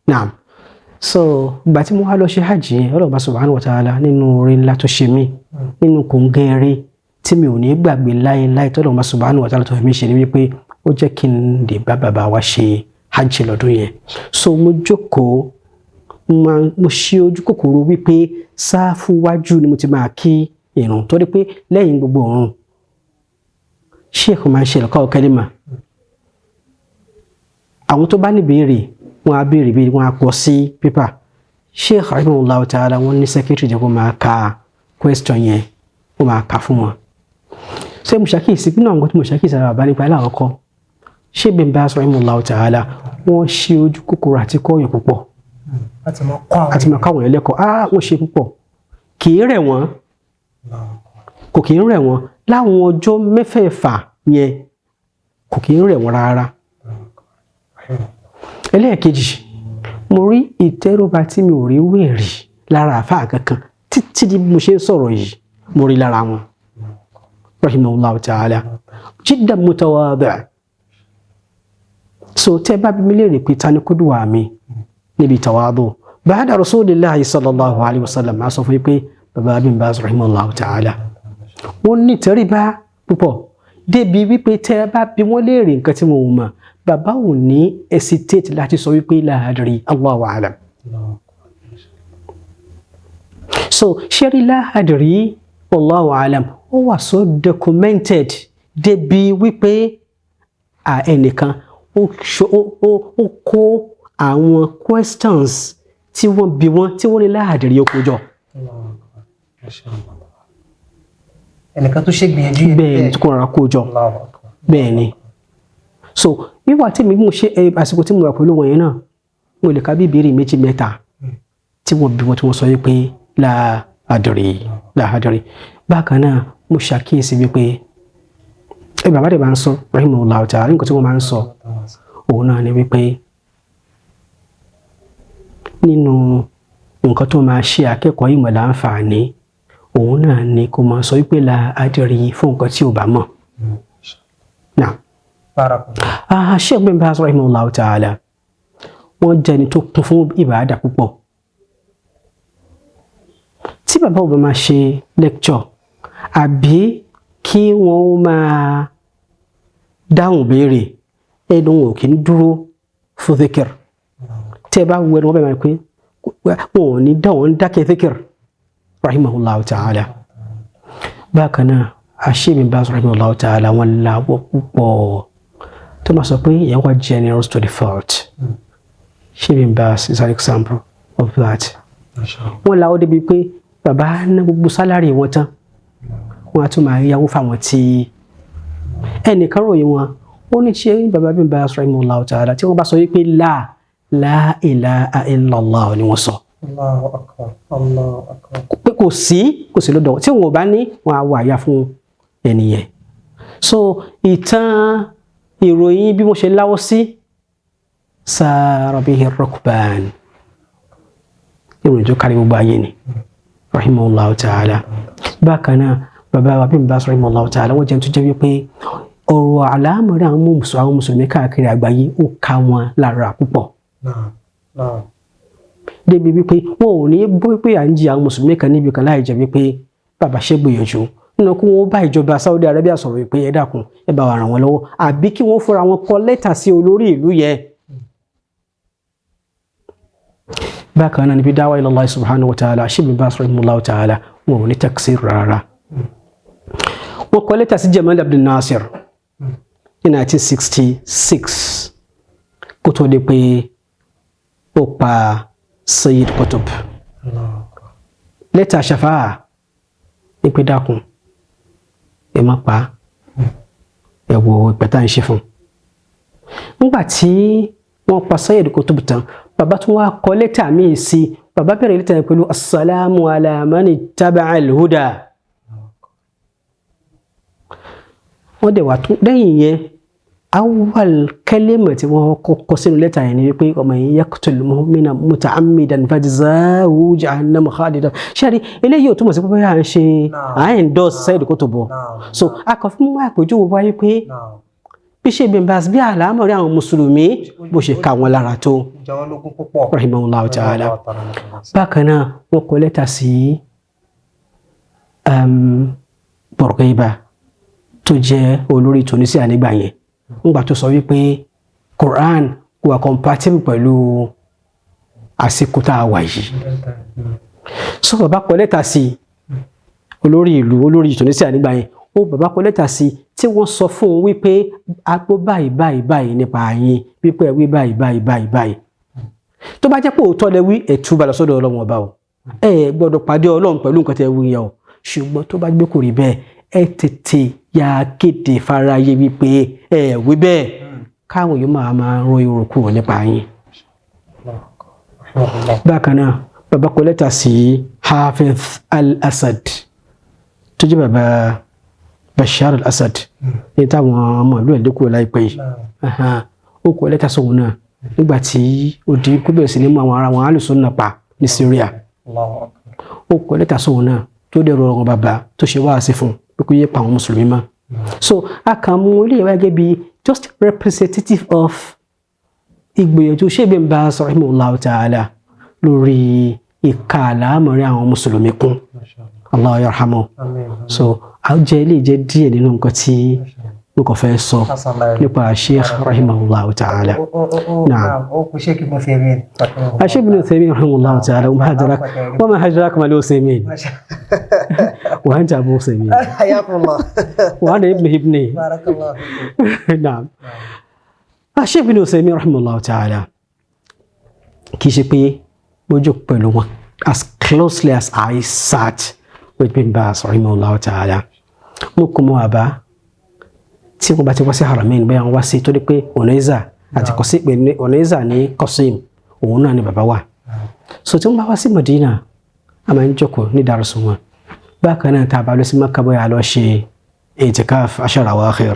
naam. So ìgbà tí mo wá lọ ṣe hajj yẹn, Ọlọ́run subhanahu wa ta'ala, nínú oore ńlá tó ṣe mí, nínú kòǹgẹ́rẹ́ tí mi ò ní gbàgbé láéláé tọ́lọ́run subhanahu wa ta'ala tó fi mí ṣe ni wípé ó jẹ́ kí n lè bá bàbá wa ṣe hajj lọ́dún yẹn. So mo jókòó, mo ṣe ojú kòkòrò wípé sáfù wájú ni mo ti máa kí ìrun, torí pé lẹ́yìn gbogbo ìrun, sheikh máa ń ṣe ẹ̀kọ́ kẹ́límà. Àwọn tó bá ní béèrè, wọn á béèrè béèrè, wọn á kọ sí pépà. Sheikh rahimahullah ta'ala, wọn ní secretary jẹ́ kó máa ka question yẹn, kó máa kà fún wọn. Ṣé mo ṣàkíyèsí nínú àwọn tí mo ṣàkíyèsí ara bàbá nípa aláwọ̀kọ́, ṣé Bin Baz rahimahullah ta'ala, wọ́n ṣe ojú kòkòrò àti kọ́yàn púpọ̀, àti máa kọ́ àwọn ẹlẹ́kọ̀ọ́. Wọ́n ṣe púpọ̀, kì í rẹ̀ wọ́n, kò kì í rẹ̀ wọ́n. Láwọn ọjọ́ mẹ́fẹ̀ẹ̀fà yẹn, kò kì í rẹ̀ wọ́n rárá. Ẹlẹ́ẹ̀kejì, mo rí ìtẹríba tí mi ò rí wẹ̀rí Lára àfáà kankan títí di bí mo ṣe ń sọ̀rọ̀ yìí, mo rí lára wọn, rahimahullah ta'ala, jiddan mutawadi'. So tẹ́ bá bi mí léèrè pé ta ni kúdùwà mi níbi tawadu ba'da rasulillahi sallallahu alayhi wa sallam, máa sọ fún yín pé baba Bin Baz rahimahullah ta'ala, wọ́n ní tẹríba púpọ̀ débi wípé tẹ́ bá bi wọ́n léèrè nǹkan tí wọn ò mọ̀, bàbá ò ní hesitate láti sọ wípé la adri, Allahu a'lam. So ṣẹ́rí, la adri wallahu a'lam, ó wà so documented débi wípé ẹnìkan ó kó àwọn questions tí wọ́n bi wọ́n tí wọ́n ní la adri, ó kó jọ. Ẹnìkan tó ṣe gbìyànjú yẹn. Bẹ́ẹ̀ ni, tó kó rárá kó jọ. Allahu Akbar. Bẹ́ẹ̀ ni. So wíwà tí mi mo ṣe àsìkò tí mo wà pẹ̀lú wọn yẹn náà, mo lè ka bí ìbéèrè méjì mẹ́ta tí wọ́n bí wọ́n tí wọ́n sọ wípé la adri, la adri. Bákan náà, mo ṣàkíyèsí wípé bàbá dẹ̀ máa ń sọ, rahimahullah ta'ala, nǹkan tí wọ́n máa ń sọ òun náà ni wípé nínú nǹkan tó máa ṣe akẹ́kọ̀ọ́ ìmọ̀ láǹfààní, òun náà ni kó máa sọ wípé la adri fún nǹkan tí ò bá mọ̀ náà. Barakallah. Sheikh Bin Baz rahimahullah ta'ala, wọ́n jẹ́ ẹni tó kún fún ìbáadà púpọ̀. Tí bàbá ò bá máa ṣe lecture àbí kí wọ́n máa dáhùn béèrè, ẹnu wọn ò kí ń dúró fún dhikr. Tí ẹ bá wọ ẹnu wọn, bẹ́ẹ̀ máa pé wọn ò ní dáhùn, ń dákẹ́ dhikr, rahimahullah ta'ala. Bákan náà, Sheikh Bin Baz rahimahullah ta'ala, wọn làwọ̀ púpọ̀ tó máa sọ pé ìyẹn wà generous to the fault. Sheikh Bin Baz is an example of that. Wọ́n làwọ̀ débi pé bàbá ná gbogbo salary wọn tán, wọ́n á tún máa yáwó fáwọn tí ẹnìkan ròyìn wọn. Ó ní ṣe bàbá Bin Baz rahimahullah ta'ala, tí wọ́n bá sọ wípé la la ilaha illallah ni wọ́n sọ. Allahu akbar. Allahu akbar. Pé kò sí lọ́dọ̀ tí wọn ò bá ní, wọn á wọ àyà fún ẹnìyẹn. So ìtàn ìròyìn bí wọ́n ṣe láwọ́ sí sara bihi rukban, ìròyìn tó kárí gbogbo ayé ni, rahimahullah ta'ala. Bákan náà, bàbá wa Bin Baz rahimahullah ta'ala, wọ́n jẹ́ tó jẹ́ wípé ọ̀rọ̀ àlámọ̀rí àwọn mùsùlùmí káàkiri àgbáyé, ó ká wọn lára púpọ̀. Naam. Naam. Débi wípé wọn ò ní gbọ́ pé à ń jí àwọn mùsùlùmí kan níbi kan láì jẹ́ wípé bàbá ṣe gbìyànjú nínú kí wọ́n bá ìjọba Saudi Arabia sọ̀rọ̀ wípé ẹ dákun, ẹ bá wa ràn wọ́n lọ́wọ́, àbí kí wọ́n fúnra wọn kọ lẹ́tà sí olórí ìlú yẹn. Bákan náà, níbi dáwà ila Allah subhanahu wa ta'ala, Sheikh Bin Baz rahimahullah ta'ala, wọn ò ní taksir rárá. Wọ́n kọ lẹ́tà sí Jamal Abdel Nasir ní 1966 kó tó di pé ó pa Sayyid Qutb. Allahu akbar. Lẹ́tà ṣàfáà ní pé dákun, ẹ má pa á, ẹ wo ìpẹ́ tá à ń ṣe fún un. Nígbà tí wọ́n pa Sayyid Qutb tán, bàbá tún wá kọ lẹ́tà míì sí i. Bàbá bẹ̀rẹ̀ lẹ́tà yẹn pẹ̀lú assalamu ala mani taba'a al-huda. Wọ́n dẹ̀ wá tún lẹ́yìn yẹn, awwal kalima tí wọ́n kọ́kọ́ sínú lẹ́tà yẹn ni wípé wa man yaqtul mu'mina muta'ammidan fajzā'uhu jahannamu khalidan. Ṣé eléyìí ò túmọ̀ sí pé bóyá à ń ṣe à ń endorse Sayyid Qutb. Naam. So a kàn fún àpèjúwe wáyé pé Naam. bí Sheikh Bin Baz, bí àlámọ̀rí àwọn mùsùlùmí bó ṣe ká wọn lára tó, Jẹ wọ́n lógún púpọ̀. rahimahullahu ta'ala. Allahu ta'ala. Bákan náà, wọ́n kọ lẹ́tà sí Bourguiba tó jẹ́ olórí Tunisia nígbà yẹn, nígbà tó sọ wípé Quran kò wà compatible pẹ̀lú àsìkò tá a wà yìí. So bàbá kọ lẹ́tà sí olórí ìlú, olórí Tunisia nígbà yẹn. Ó bàbá kọ lẹ́tà sí tí wọ́n sọ fún un wípé agbó báyìí báyìí báyìí nípa yín, wípé ẹ wí báyìí báyìí báyìí báyìí. Tó bá jẹ́ pé òótọ́ lẹ wí, ẹ túbà lọ sọ́dọ̀ Ọlọ́run ọba o, ẹ gbọ́dọ̀ pàdé Ọlọ́run pẹ̀lú nǹkan tẹ́ wí yẹn o. Ṣùgbọ́n tó bá gbé kò rí bẹ́ẹ̀, ẹ tètè ya kéde fáráyé wípé ẹ wí bẹ́ẹ̀, káwọn yóò máa máa ro èrò kúrò nípa yín. Rahimahullah. Bákan náà, bàbá kọ lẹ́tà sí Hafiz al-Assad tó jẹ́ bàbá Bashar al-Assad ní táwọn ọmọ ìlú ẹ̀ lókùrò láìpẹ́ yìí. Naam. Ahan. Ó kọ lẹ́tà sóhun náà nígbà tí ó di kó bẹ̀rẹ̀ sí ní mú àwọn ará wọn alùsùn náà pa ní Syria. Allahu akbar. Ó kọ lẹ́tà sóhun náà tó dẹ̀ rọrùn bàbá tó ṣe wáàsí fún un pé kó yé pa àwọn mùsùlùmí mọ́. So a kàn mú ilé ìwé gẹ́gẹ́ bí just representative of ìgbìyànjú Sheikh Bin Baz rahimahullahu ta'ala lórí ìka àlámọ̀rí àwọn mùsùlùmí kún. Masha Allah. Allah yarhamu. Àmín. So a jẹ́ ilé jẹ́ díẹ̀ nínú nǹkan tí mo kàn fẹ́ sọ Hasan láyé. nípa Sheikh rahimahullahu ta'ala. Ó Naam. naam, ó kú Sheikh Ibn Uthaymeen. Sheikh Ibn Uthaymeen rahimahullahu ta'ala, wa ma adraka wa ma adraka ma al-Uthaymin wa anta Abu Uthaymin Hayakumullah. wa ana ibn ibni. Barakallahu fikum. Naam. Sheikh Ibn Uthaymeen rahimahullahu ta'ala, kì í ṣe pé mo jókòó pẹ̀lú wọn as closely as I sat with Bin Baz rahimahullahu ta'ala. Mo kò mọ àbá tí wọ́n bá ti wá sí Haramain, bóyá wọ́n wá sí torí pé Oneza àti Qasim, pé ní Oneza ní Qasim, òun náà ni bàbá wa. So tí wọ́n bá wá sí Madina, a máa ń jókòó ní dárúsù wọn. Bákan náà, tá a bá lọ sí Mẹ́kà, bóyá a lọ ṣe itikaf ashara awakhir,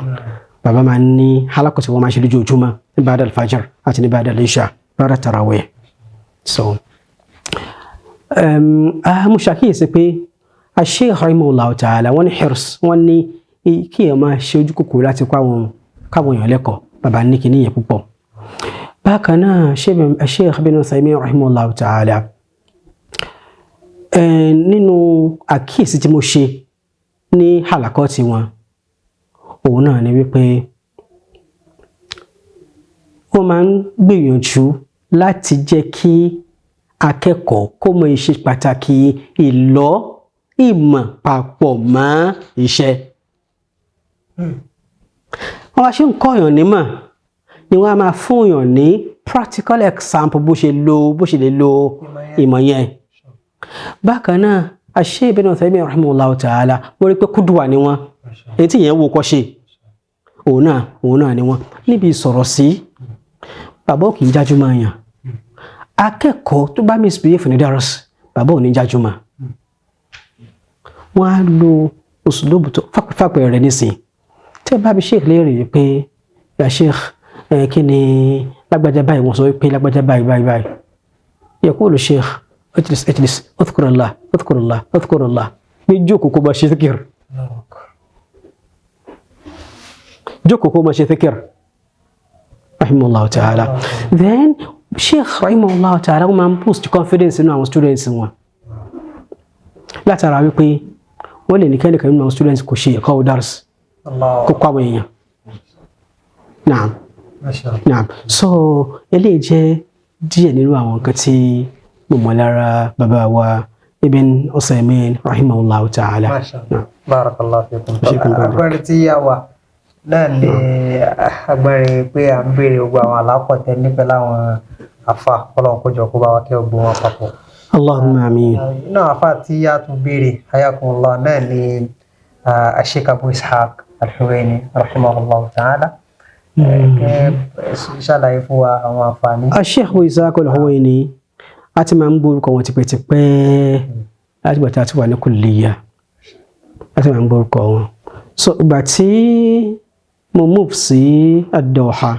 bàbá máa ń ní halakọ̀ tí wọ́n máa ń ṣe lójoojúmọ́ ní ba'da al-fajr àti ní ba'da al-isha, ba'da tarawih. So mo ṣàkíyèsí pé Sheikh rahimahullahu ta'ala, wọ́n ní hirs, wọ́n ní kí èèyàn máa ṣe ojú kòkòrò láti kọ́ àwọn káwọn èèyàn lẹ́kọ̀ọ́. Bàbá ní kíní yẹn púpọ̀. Bákan náà, Sheikh Ibn Uthaymeen rahimahullahu ta'ala, nínú àkíyèsí tí mo ṣe ní halakọ́ tiwọn, òun náà ni wípé wọ́n máa ń gbìyànjú láti jẹ́ kí akẹ́kọ̀ọ́ kó mọ ìṣe pàtàkì ìlọ́ ìmọ̀ papọ̀ mọ́ iṣẹ́. Wọ́n wá ṣe ń kọ́yàn nímọ̀ ni wọ́n á máa fúnyàn ní practical example bó ṣe lo bó ṣe lè lo ìmọ̀ yẹn. Bákan náà, Sheikh Ibn Uthaymeen rahimahullahu ta'ala, wọ́n rí pé kúdùwà ni wọ́n, èyí tí ìyẹn wò kọ́ ṣe, òun náà ni wọ́n níbi ìsọ̀rọ̀ sí. Bàbá ò kì í jájú máa yàn akẹ́kọ̀ọ́ tó bá misbehave ní daras, bàbá ò ní jájú máa. Wọ́n á lo uslubu tó fàpẹ̀ rẹ̀ nísìn. Tẹ́ bá bi Sheikh léèrè yìí pé, ya Sheikh, kí ni lágbájá báyìí, wọ́n sọ pé lágbájá báyìí báyìí báyìí, yaqulu Sheikh: ijlis, ijlis, udhkurullah, udhkurullah, udhkurullah. Ní jókòó kó bá ṣe dhikr, jókòó kó máa ṣe dhikr, rahimahullah ta'ala. Then Sheikh rahimahullah ta'ala, wọ́n máa ń boost confidence nínú àwọn students wọn látara wípé wọ́n lè ní kẹ́nìkan nínú àwọn students kò ṣe ẹ̀kọ́ dars, Allah. kó kọ́ àwọn èèyàn. Naam. Masha Allah. Naam. So eléyìí jẹ́ díẹ̀ nínú àwọn nǹkan tí mo mọ̀ lára bàbá wa Ibn Usaymin rahimahullah ta'ala. Masha Allah. Barakallahu fikum. Fikum barak. Agbára tí a wà náà ni agbára pé à ń béèrè gbogbo àwọn àlápọ̀tẹ́ nípẹ́ láwọn àfa kọ́lọ́n kójọ kó bá wa kẹ́ gbogbo wọn papọ̀. Allahumma amin. Náà, àfa tí a tún béèrè, hayakumullah, náà ni Sheikh Abu Ishaq Al-Huwaini rahimahullah ta'ala. Kẹ́ ṣàlàyé fún wa àwọn àǹfààní. Sheikh Abu Ishaq Al-Huwaini, a ti máa ń gbórúkọ wọn tipẹ́tipẹ́ láti gbà tí a ti wà ní kulliya, a ti máa ń gbórúkọ wọn. So ìgbà tí mo move sí Ad-Dawha,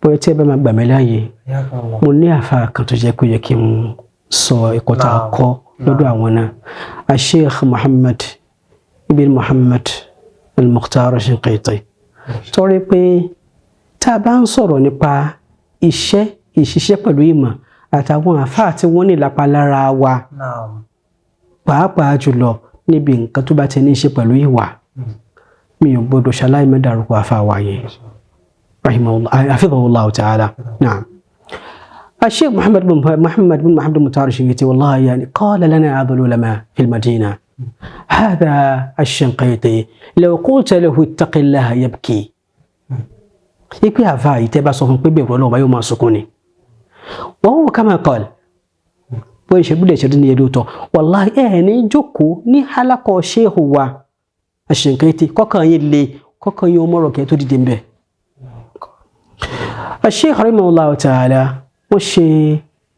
bóyá tí ẹ bá máa gbà mí láàyè, Hayakumullah. mo ní àfa kan tó jẹ́ kó yẹ kí n sọ ẹ̀kọ́ tá a Naam. kọ́ lọ́dọ̀ àwọn náà, Sheikh Muhammad ibn Muhammad Al-Mukhtar Shinqiti, torí pé tá a bá ń sọ̀rọ̀ nípa iṣẹ́ ìṣiṣẹ́ pẹ̀lú ìmọ̀ àtàwọn àfáà tí wọ́n ní ìlapa lára wa, Naam. pàápàá jùlọ níbi nǹkan tó bá ti ní í ṣe pẹ̀lú ìwà, mi ò gbọdọ̀ ṣaláì má dárúkọ àfáà wa yẹn, rahimahullah, hafidhahullah ta'ala. Naam. الشيخ محمد بن محمد المختار الشنقيطي، والله يعني قال لنا بعض العلماء في المدينة: هذا الشنقيطي لو قلت له اتق الله يبكي. Ipe àfa yìí, tẹ́ bá sọ fún pé bẹ̀rù Ọlọ́run bá, yóò máa sunkún ni. Wọ́n wò kama qal, bó ṣe bí lè ṣe ní ẹlú tọ́, wàláhì, ẹ̀ ní jókòó ní halakọ̀ ṣéèkù wa Ash-Shinqiti, kọ́kàn yín le, kọ́kàn yín ọmọ rọ̀kẹ́ tó dìde ń bẹ̀. Sheikh rahimahullah ta'ala, wọ́n ṣe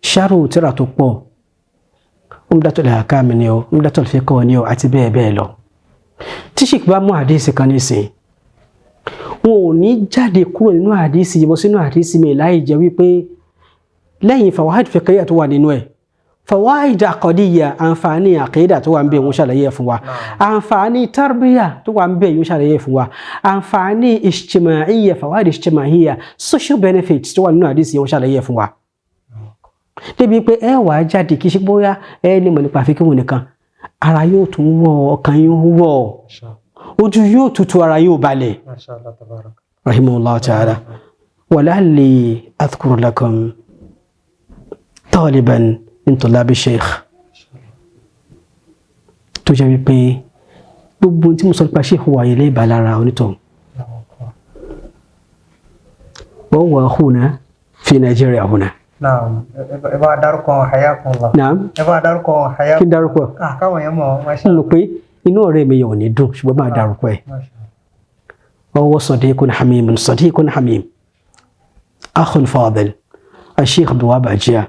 ṣáàrù tírà tó pọ̀, Umdatul Ahkam ni o, Umdatul Fiqh ni o, àti bẹ́ẹ̀ bẹ́ẹ̀ lọ. Tí Sheikh bá mú àdísì kan nísìn, wọn ò ní jáde kúrò nínú àdísì yìí bọ́ sínú àdísì mi láì jẹ́ wípé lẹ́yìn fawaid fiqhiyya tó wà nínú ẹ̀, Fawaid aqadiyya, àǹfààní àkídà tó wà ń bẹ, wọ́n ṣàlàyé ẹ̀ fún wa. Àǹfààní tarbiya tó wà ń bẹ, wọ́n ṣàlàyé ẹ̀ fún wa. Àǹfààní ijtima'iyya, fawaid ijtima'iyya, social benefits tó wà nínú àdìsí, wọ́n ṣàlàyé ẹ̀ fún wa. Débi pé ẹ wàá jáde, kì í ṣe bóyá ẹ ní mọ̀ nípa àfikún nìkan, ara yóò tún wọ̀, ọkàn yóò wọ̀, ojú yóò tutù, ara yóò balẹ̀. Masha Allah, tabarak. Rahimahullah ta'ala. ولعلي أذكر لكم طالبا من طلاب الشيخ tó jẹ́ wípé gbogbo tí mo sọ nípa sheikh wa ilé ìbálára onítọ̀hún. وهو أخونا في نيجيريا هنا. Naam, ẹ bá dárúkọ, hayakumullah. نعم. Ẹ bá dárúkọ, hayakumullah. Kí n dárúkọ? Ah, káwọn yẹn mọ̀, masha N rò pé inú ọ̀rẹ́ mi yẹn ò ní dùn, ṣùgbọ́n máa dárúkọ ẹ̀. Masha Allah. وهو صديق حميم، صديق حميم، أخ فاضل، الشيخ عبد الوهاب أجيا.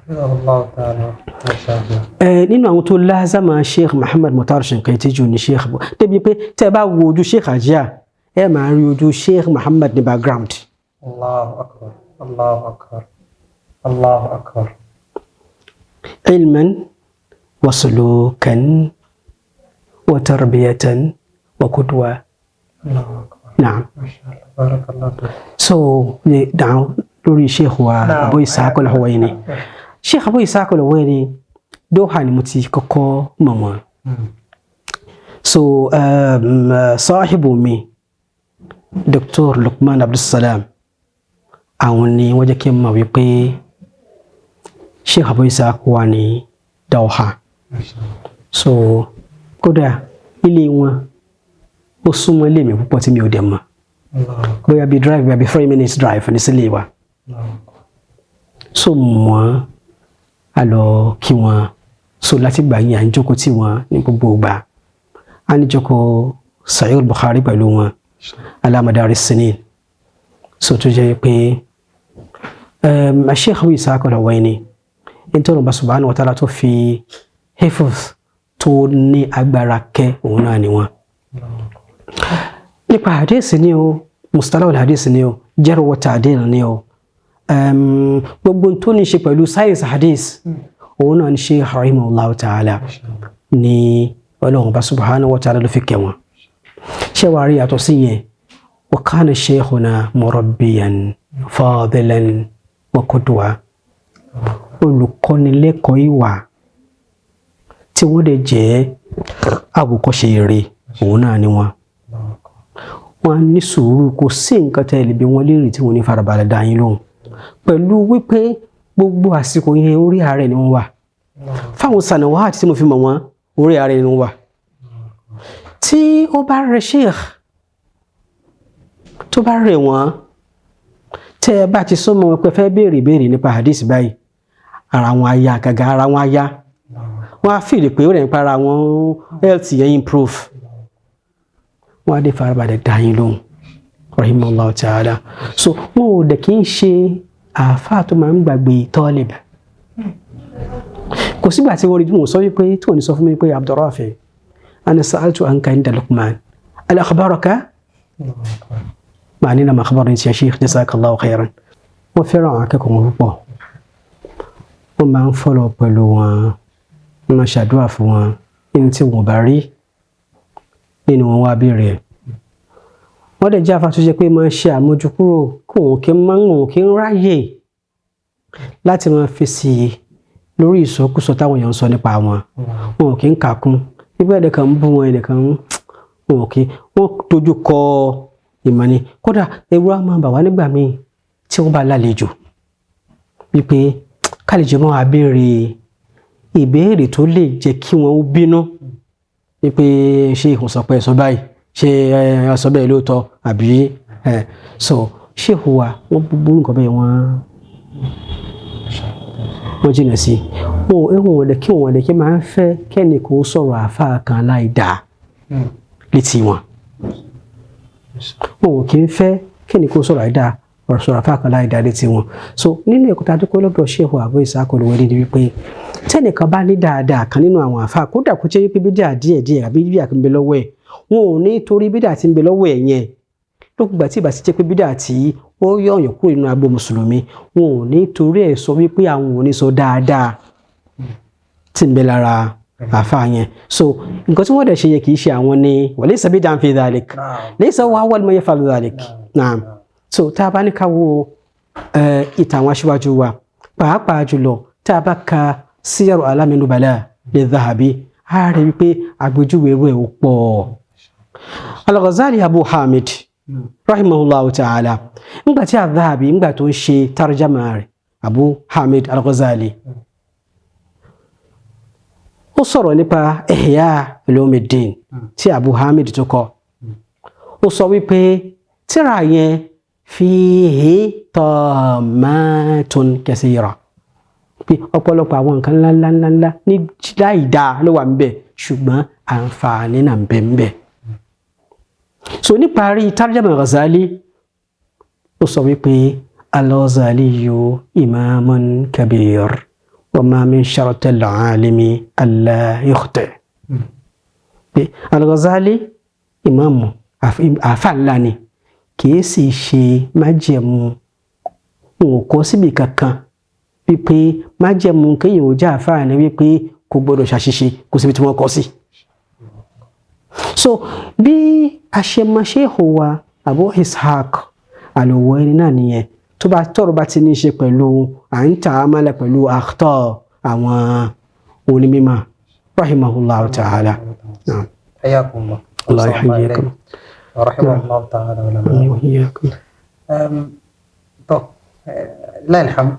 Hafizahullah ta'ala, masha Allah. Ẹ nínú àwọn tó lázàmà Sheikh Muhammad Mukhtar Shinqiti jù ní Sheikh, débi pé tẹ́ ẹ bá wo ojú Sheikh Ajia, ẹ máa rí ojú Sheikh Muhammad ní background. Allahu akbar, Allahu akbar, Allahu akbar. علما وسلوكا وتربية وقدوة. Allahu akbar. نعم. Masha Allah, barakallahu fi. So ní dáhùn lórí Sheikh wa Naam. Abu Ishaq al-Huwaini, Sheikh Abu Ishaq al-Huwaini, Doha ni mo ti kọ́kọ́ mọ̀ wọ́n. So sahibu mi Dr. Lukman Abdulsalam, àwọn ni wọ́n jẹ́ kí n mọ̀ wípé Sheikh Abu Ishaq wà ní Doha. Masha Allah. So kódà ilé wọn ó súnmọ́ ilé mi púpọ̀ tí mi ò dẹ̀ mọ̀. Allahu akbar. Bóyá bí drive, bóyá bí 3 minutes drive ní sílé wa. Allahu akbar. So mọ̀ á lọ kí wọn. So láti gbà yín, à ń jókòó tí wọn ní gbogbo ìgbà, à ń jókòó Sahih Bukhari pẹ̀lú wọn ala madari sinin. So tó jẹ́ pé Sheikh Abu Ishaq al-Huwaini, nítorí ọba subhanahu wa ta'ala tó fi hifz tó ní agbára kẹ́, òun náà ni wọn. Nípa hadith ni o, mustalah al-hadith ni o, jarh wa ta'dil ni o, gbogbo tó ní ṣe pẹ̀lú science hadith, òun náà ni Sheikh rahimahullah ta'ala ní Ọlọ́run bá subhanahu wa ta'ala ló fi kẹ́ wọn. Ṣé wàá rí yàtọ̀ sí yẹn, wa kana shaykhuna murabbiyan fadilan wa qudwa, olùkọ́nilẹ́kọ̀ọ́ ìwà tí wọ́n dẹ̀ jẹ́ àwòkọ́ṣe eré, òun náà ni wọ́n. Wọ́n ní sùúrù, kò sí nǹkan tẹ́ lè bi wọ́n léèrè tí wọ́n ní farabalẹ̀ dá yín lóhùn, pẹ̀lú wípé gbogbo àsìkò yẹn, orí ààrẹ ni wọ́n wà. Fáwọn sànàwáàtì tí mo fi mọ̀ wọ́n, orí ààrẹ ni wọ́n wà. Tí ó bá rẹ sheikh, tó bá rẹ̀ wọ́n, tẹ́ ẹ bá ti súnmọ́ wọn pé fẹ́ béèrè béèrè nípa hadith báyìí, ara wọn á yá gàgà, ara wọn á yá, wọn á fìlè pé ó rẹ̀ nípa ara wọn, health yẹn improve, wọn á dé farabalẹ̀ dá yín lóhùn, rahimahullah ta'ala. So wọn ò dẹ̀ kí ń ṣe àáfàá tó máa ń gbàgbé talib. Kò sígbà tí wọ́n rí wọn sọ wípé tí wọ́n ní sọ fún mi pé, "Abdurrafi, ana sa'altu anka inda Luqman, al akhbaraka?" Màá ní, "Nam, akhbarani ya sheikh, jazakallahu khairan." Wọ́n fẹ́ràn àwọn akẹ́kọ̀ọ́ wọn púpọ̀, wọ́n máa ń follow pẹ̀lú wọn, wọ́n máa ṣàdúrà fún wọn. Nínú tí wọ́n bá rí nínú wọn, wá béèrè ẹ̀. Wọ́n dẹ̀ jẹ́ àfáà tó jẹ́ pé máa ń ṣe àmójúkúrò, kó òun kí máa ń òun kí ń ráyè láti máa fèsì lórí ìsọkúsọ táwọn èèyàn ń sọ nípa wọn. Wọn ò kí ń kàkún nígbà ẹnìkan ń bú wọn, ẹnìkan ń wọn ò kí wọn dojú kọ ìmọ̀ ni. Kódà ewu á máa bà wá nígbà míì tí wọ́n bá lálejò, wípé kálejò máa béèrè ìbéèrè tó lè jẹ́ kí wọ́n ó bínú, wípé ṣé ìhùn sọ pé ẹ sọ báyìí, ṣé ẹ sọ bẹ́ẹ̀ lóòótọ́ àbí ẹ so. Ṣéèkù wa, wọ́n gbogbo nǹkan bẹ́ẹ̀, wọ́n jìnà sí wọn ò ẹ̀wọ̀n wọn kí wọn kí máa ń fẹ́ kẹ́ni kò sọ̀rọ̀ àáfàá kan láì dáa létí wọn. Wọn ò kí ń fẹ́ kẹ́ni kò sọ̀rọ̀ àìdáa, ọ̀rọ̀ sọ̀rọ̀ àáfàá kan láì dáa létí wọn. So nínú ẹ̀kọ́ tá a dúpẹ́ lọ́dọ̀ Sheikh Abu Ishaq Al-Huwaini ni wípé tẹ́nìkan bá ní dáadáa kan nínú àwọn àáfàá, kódà kó jẹ́ wípé bídíà díẹ̀ díẹ̀ àbí bídíà kan ń bẹ lọ́wọ́ ẹ̀, wọn ò ní torí bídíà tí ń bẹ lọ́wọ́ ẹ̀ yẹn, lókùgbà tí ìbá ti jẹ́ pé bídíà tí ó yọ̀yàn kúrò nínú agbo mùsùlùmí, wọn ò ní torí ẹ̀ sọ wípé àwọn ò ní sọ dáadáa. tí ń bẹ lára àfa yẹn. So nǹkan tí wọ́n dẹ̀ ṣe yẹ kì í ṣe àwọn ni wa laysa bid'an fi dhalik, laysa huwa awwal man yaf'alu dhalik. Naam. So tá a bá ní ká wo ìtàn àwọn aṣíwájú wa, pàápàá jùlọ tá a bá ka Siyaru A'lami Nubala li Dhahabi, a rí wípé àgbèjúwe irú ẹ̀ ó pọ̀. Al-Ghazali Abu Hamid rahimahullahu ta'ala, ńgbà tí Adh-Dhahabi ńgbà tó ń ṣe tarjama rẹ̀, Abu Hamid Al-Ghazali, ó sọ̀rọ̀ nípa Ihya Ulumuddin tí Abu Hamid tó kọ. Ó sọ wípé tírà yẹn fihi tammatun kathira, pé ọ̀pọ̀lọpọ̀ àwọn nǹkan ńláńláńlá ní láì dáa ló wà níbẹ̀, ṣùgbọ́n àǹfààní náà ń bẹ níbẹ̀. So níparí tarjama Ghazali, ó sọ wípé Al-Ghazali imamun kabir wa ma min shartil alimi alla yukhti. Pé Al-Ghazali ìmáàmù àfà ńlá ni, kìí sì ṣe májẹ̀mú, n ò kọ́ síbi kankan wípé májẹ̀mú kéèyàn ò já àfáà ni wípé kò gbọdọ̀ ṣàṣìṣe, kò síbi tí wọ́n kọ́ sí. So bí a ṣe mọ ṣéèkù wa Abu Ishaq Al-Huwaini náà nìyẹn, tó bá tọrọ bá ti ní í ṣe pẹ̀lú à ń tà á mọ́lẹ̀ pẹ̀lú àkhtọ́ àwọn onímọ̀, rahimahullahu ta'ala. Hayyakumullah. Allah yuhayyikum. Rahimahullahu ta'ala wa lana. Wa iyyakum. Tọ́ láì alhamd,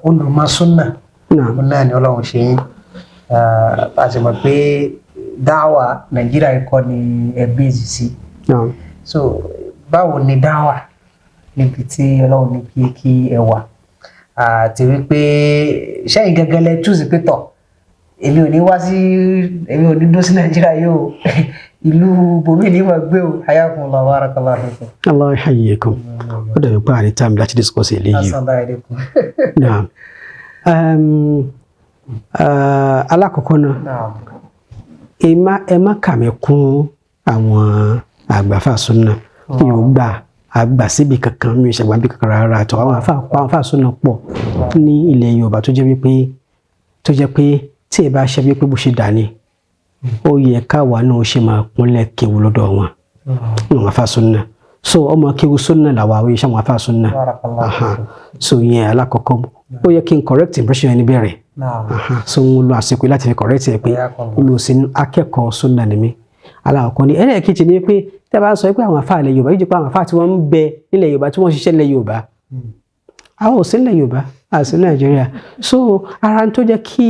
olùmọ̀súnà náà ni Ọlọ́run ṣe yín. A sì mọ̀ pé dáwà Nàìjíríà kọ́ ni ẹbí èsì sí. So báwo ni dáwà níbi tí Ọlọ́run ní kí ẹ wà, àti wípé sẹ́yìn gẹ́gẹ́ lẹ túùsì pé tọ̀, èmi ò ní wá sí, èmi ò ní dúró sí Nàìjíríà yìí o, ìlú bòmí ní wọ́n gbé o? Hayyakumullah, barakallahu fikum. Allah yuhayyikum. Ó dàbí pé àní time láti discuss eléyìí. Assalamu alaikum. Naam. Alákọ̀ọ́kọ́ náà, ẹ má kà mí kún àwọn àgbàfà súnà. Mi ò gbà àgbà síbi kankan, mi ò ṣàgbà bí kankan rárá àtọ. Àwọn àfà súnà pọ̀ ní ilẹ̀ Yorùbá tó jẹ́ wípé tó jẹ́ pé tí ẹ bá ṣe wípé bó ṣe dà ní, ó yẹ káwa náà ṣe máa kúnlẹ̀ kéwu lọ́dọ̀ wọn, àwọn àfà súnà. So ọmọ kéwu súnà làwọn àwọn iṣẹ́ àwọn àfà súnà. So yẹn alákọ̀ọ́kọ́, ó yẹ kí n correct impression ẹni bẹ̀rẹ̀. So n lo àsìkò láti fi correct ẹ pé mi ò sí akẹ́kọ̀ọ́ súnà ni mí, alákọ̀ọ́kọ́ ni. Ẹlẹ́ẹ̀kejì ni pé tẹ́ bá sọ pé àwọn àfáà ilẹ̀ Yorùbá yìí jẹ́ pé àwọn àfáà tí wọ́n ń bẹ nílẹ̀ Yorùbá, tí wọ́n ṣiṣẹ́ nílẹ̀ Yorùbá, àwọn ò sí nílẹ̀ Yorùbá, àti Nàìjíríà. So ara tó jẹ́ kí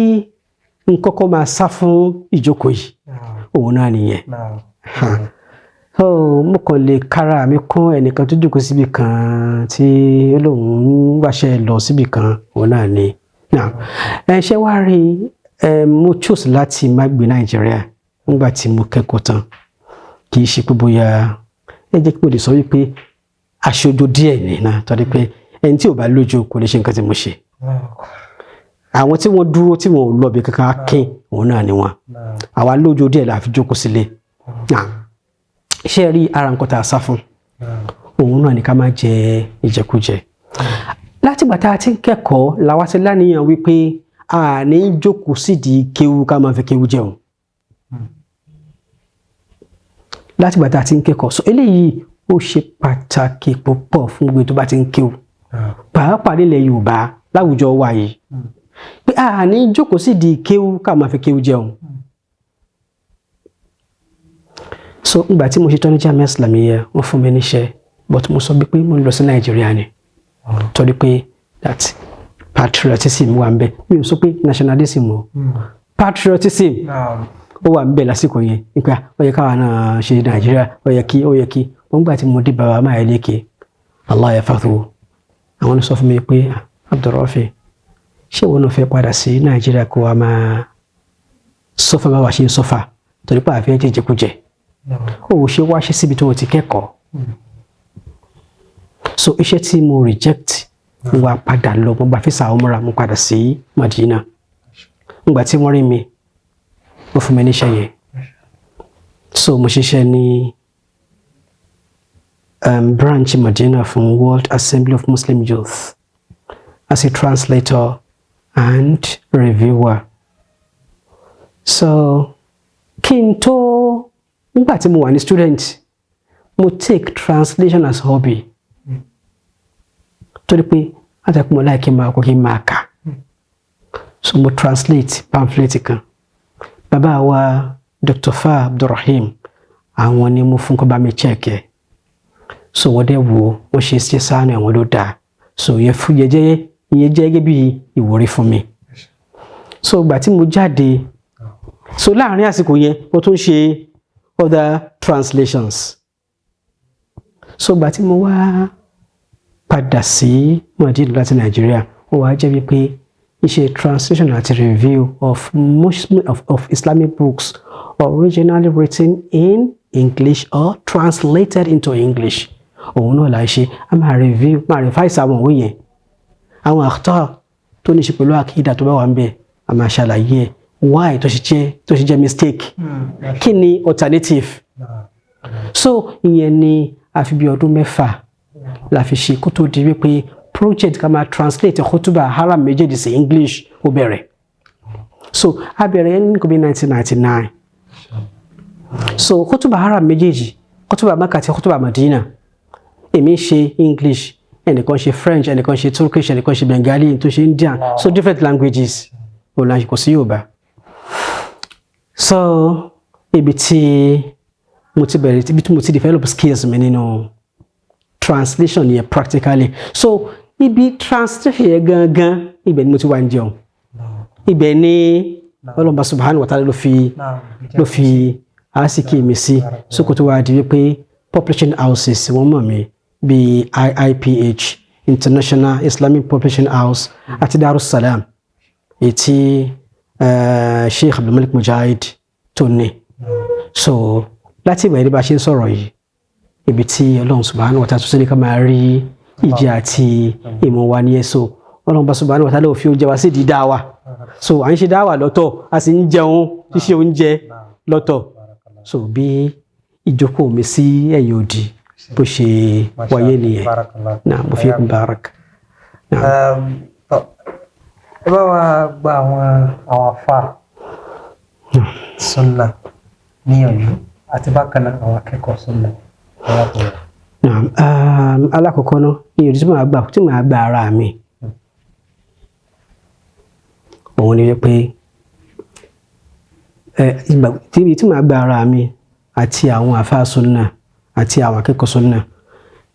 n kọ́kọ́ máa sá fún ìjókòó yìí, òun náà nìyẹn. So mo kàn lè kára mi kún ẹnìkan tó jókòó síbi kan tí ó lóun ń wáṣẹ lọ síbi kan, òun náà ni. Ẹ ṣe wá rí, mo choose láti má gbé Nàìjíríà nígbà tí mo kẹ́kọ̀ọ́ tán. Kì í ṣe pé bóyá ẹ jẹ́ kí mo lè sọ wípé aṣojú díẹ̀ ní náà, torí pé ẹni tí ò bá lójú kò lè ṣe nǹkan tí mo ṣe. Àwọn tí wọ́n dúró tí wọ́n ò lọ bí kankan kín, òun náà ni wọ́n. Àwa lójú díẹ̀ la fi jókòó sílé. Ṣé rí ara nǹkan tá a sá fún, òun náà ni ká má jẹ ìjẹkújẹ. Látìgbà tá a ti ń kẹ́kọ̀ọ́ làwa ti láníyàn wípé a ní jókòó sídìí kéwu ká máa fi kéwu jẹun. Látìgbà tá a ti ń kẹ́kọ̀ọ́, so eléyìí ó ṣe pàtàkì púpọ̀ fún gbogbo tó bá ti ń kéwu, pàápàá nílẹ̀ Yorùbá láwùjọ wa yìí, pé a ní jókòó sídìí kéwu ká máa fi kéwu jẹun. So ìgbà tí mo ṣe tán ní Jamia Islamiyya, wọ́n fún mi níṣẹ́, but mo sọ pé mo ń lọ sí Nàìjíríà ni, torí pé that patriotism wà ń bẹ. Mi ò sọ pé nationalism o, patriotism ó wà ń bẹ lásìkò yẹn, nípa ó yẹ káwa náà ṣe Nàìjíríà, ó yẹ kí ó yẹ kí. Wọ́n gbà tí mo dé bàbá máa lékè, Allah yafadhu, àwọn ló sọ fún mi pé Abdulrafi, ṣé ìwọ náà fẹ́ padà sí Nàìjíríà kó wa máa sọ́fà bá wa ṣe ń sọ́fà, torí pé àfihàn jẹjẹkújẹ, ó ṣe wá ṣe síbi tí wọ́n ti kẹ́kọ̀ọ́. So iṣẹ́ tí mo reject, mo wá padà lọ, mo gba físà umrah, mo padà sí Madina. Ngbà tí wọ́n rí mi, wọ́n fún mi níṣẹ́ yẹn. So mo ṣiṣẹ́ ní branch Madina fún World Assembly of Muslim Youth as a translator and reviewer. So kí n tó, nígbà tí mo wà ní student, mo take translation as hobby, torí pé látàkùn mo like kí n máa kọ, kí n máa kà. So mo translate pamphlet kan. Bàbá wa Dr. Fa Abdulrahim, àwọn ni mo fún kó bá mi check ẹ̀. So wọ́n dẹ̀ wò, wọ́n ṣe ṣe sáánù, àwọn ló dáa. So ìyẹn fún yẹn jẹ́, ìyẹn jẹ́ gẹ́gẹ́ bí ìwúrí fún mi. So ìgbà tí mo jáde, so láàrin àsìkò yẹn, mo tún ṣe other translations. So ìgbà tí mo wá padà sí Madina láti Nàìjíríà, ó wá jẹ́ wípé iṣẹ́ translation àti review of most of Islamic books originally written in English or translated into English, òun náà là ń ṣe. A máa review, máa revise àwọn òwe yẹn, àwọn àtọ́ tó ní ṣe pẹ̀lú àkídà tó bá wà ń bẹ̀, a máa ṣàlàyé ẹ̀, why tó ṣe jẹ́ mistake, kí ni alternative. So ìyẹn ni a fi bí ọdún 6 la fi ṣe kó tó di wípé project ká máa translate khutuba haram méjèèjì sí English ó bẹ̀rẹ̀. So a bẹ̀rẹ̀ ní kò bí 1999. So khutuba haram méjèèjì, khutuba Mecca àti khutuba Madina, èmi ṣe English, ẹnìkan ṣe French, ẹnìkan ṣe Turkish, ẹnìkan ṣe Bengali, tó ṣe Indian. So different languages òun la kò sí Yorùbá. So ibi tí mo ti bẹ̀rẹ̀, ibi tí mo ti develop skills mi nínú translation yẹn practically. So ibi translation yẹn gangan, ibẹ̀ ni mo ti wá ń jẹun. Ibẹ̀ ni Ọlọ́run subhanahu wa ta'ala ló fi àásìkí mi sí. So kó tó wá di wípé publishing houses wọ́n mọ̀ mí, bíi IIPH, International Islamic Publishing House, àti Darussalam, ètí Sheikh Abdulmalik Mujahid tó ní. So láti ìgbà yìí bá ṣe ń sọ̀rọ̀ yìí, ibi tí Ọlọ́run subhanahu wa ta'ala tó ṣe ní ká máa rí ìjẹ àti ìmọ̀ wa ní ẹ̀sọ́. Ọlọ́run bá subhanahu wa ta'ala fi oúnjẹ wa sí di dáwà. So à ń ṣe dáwà lọ́tọ̀, a sì ń jẹun ṣíṣe oúnjẹ lọ́tọ̀. So bí ìjókòó mi sí ẹ̀yìn òdì bó ṣe wáyé nìyẹn náà. Mo fi kún barak. Ẹ bá wa gba àwọn afa sunna níyànjú, àti bákan náà àwọn akẹ́kọ̀ọ́ sunna. Alákọ̀ọ́kọ́ náà, ìyànjú tí màá gba ara mi, òun ni wípé tí màá gba ara mi àti àwọn àfáà sunna àti àwọn akẹ́kọ̀ọ́ sunna,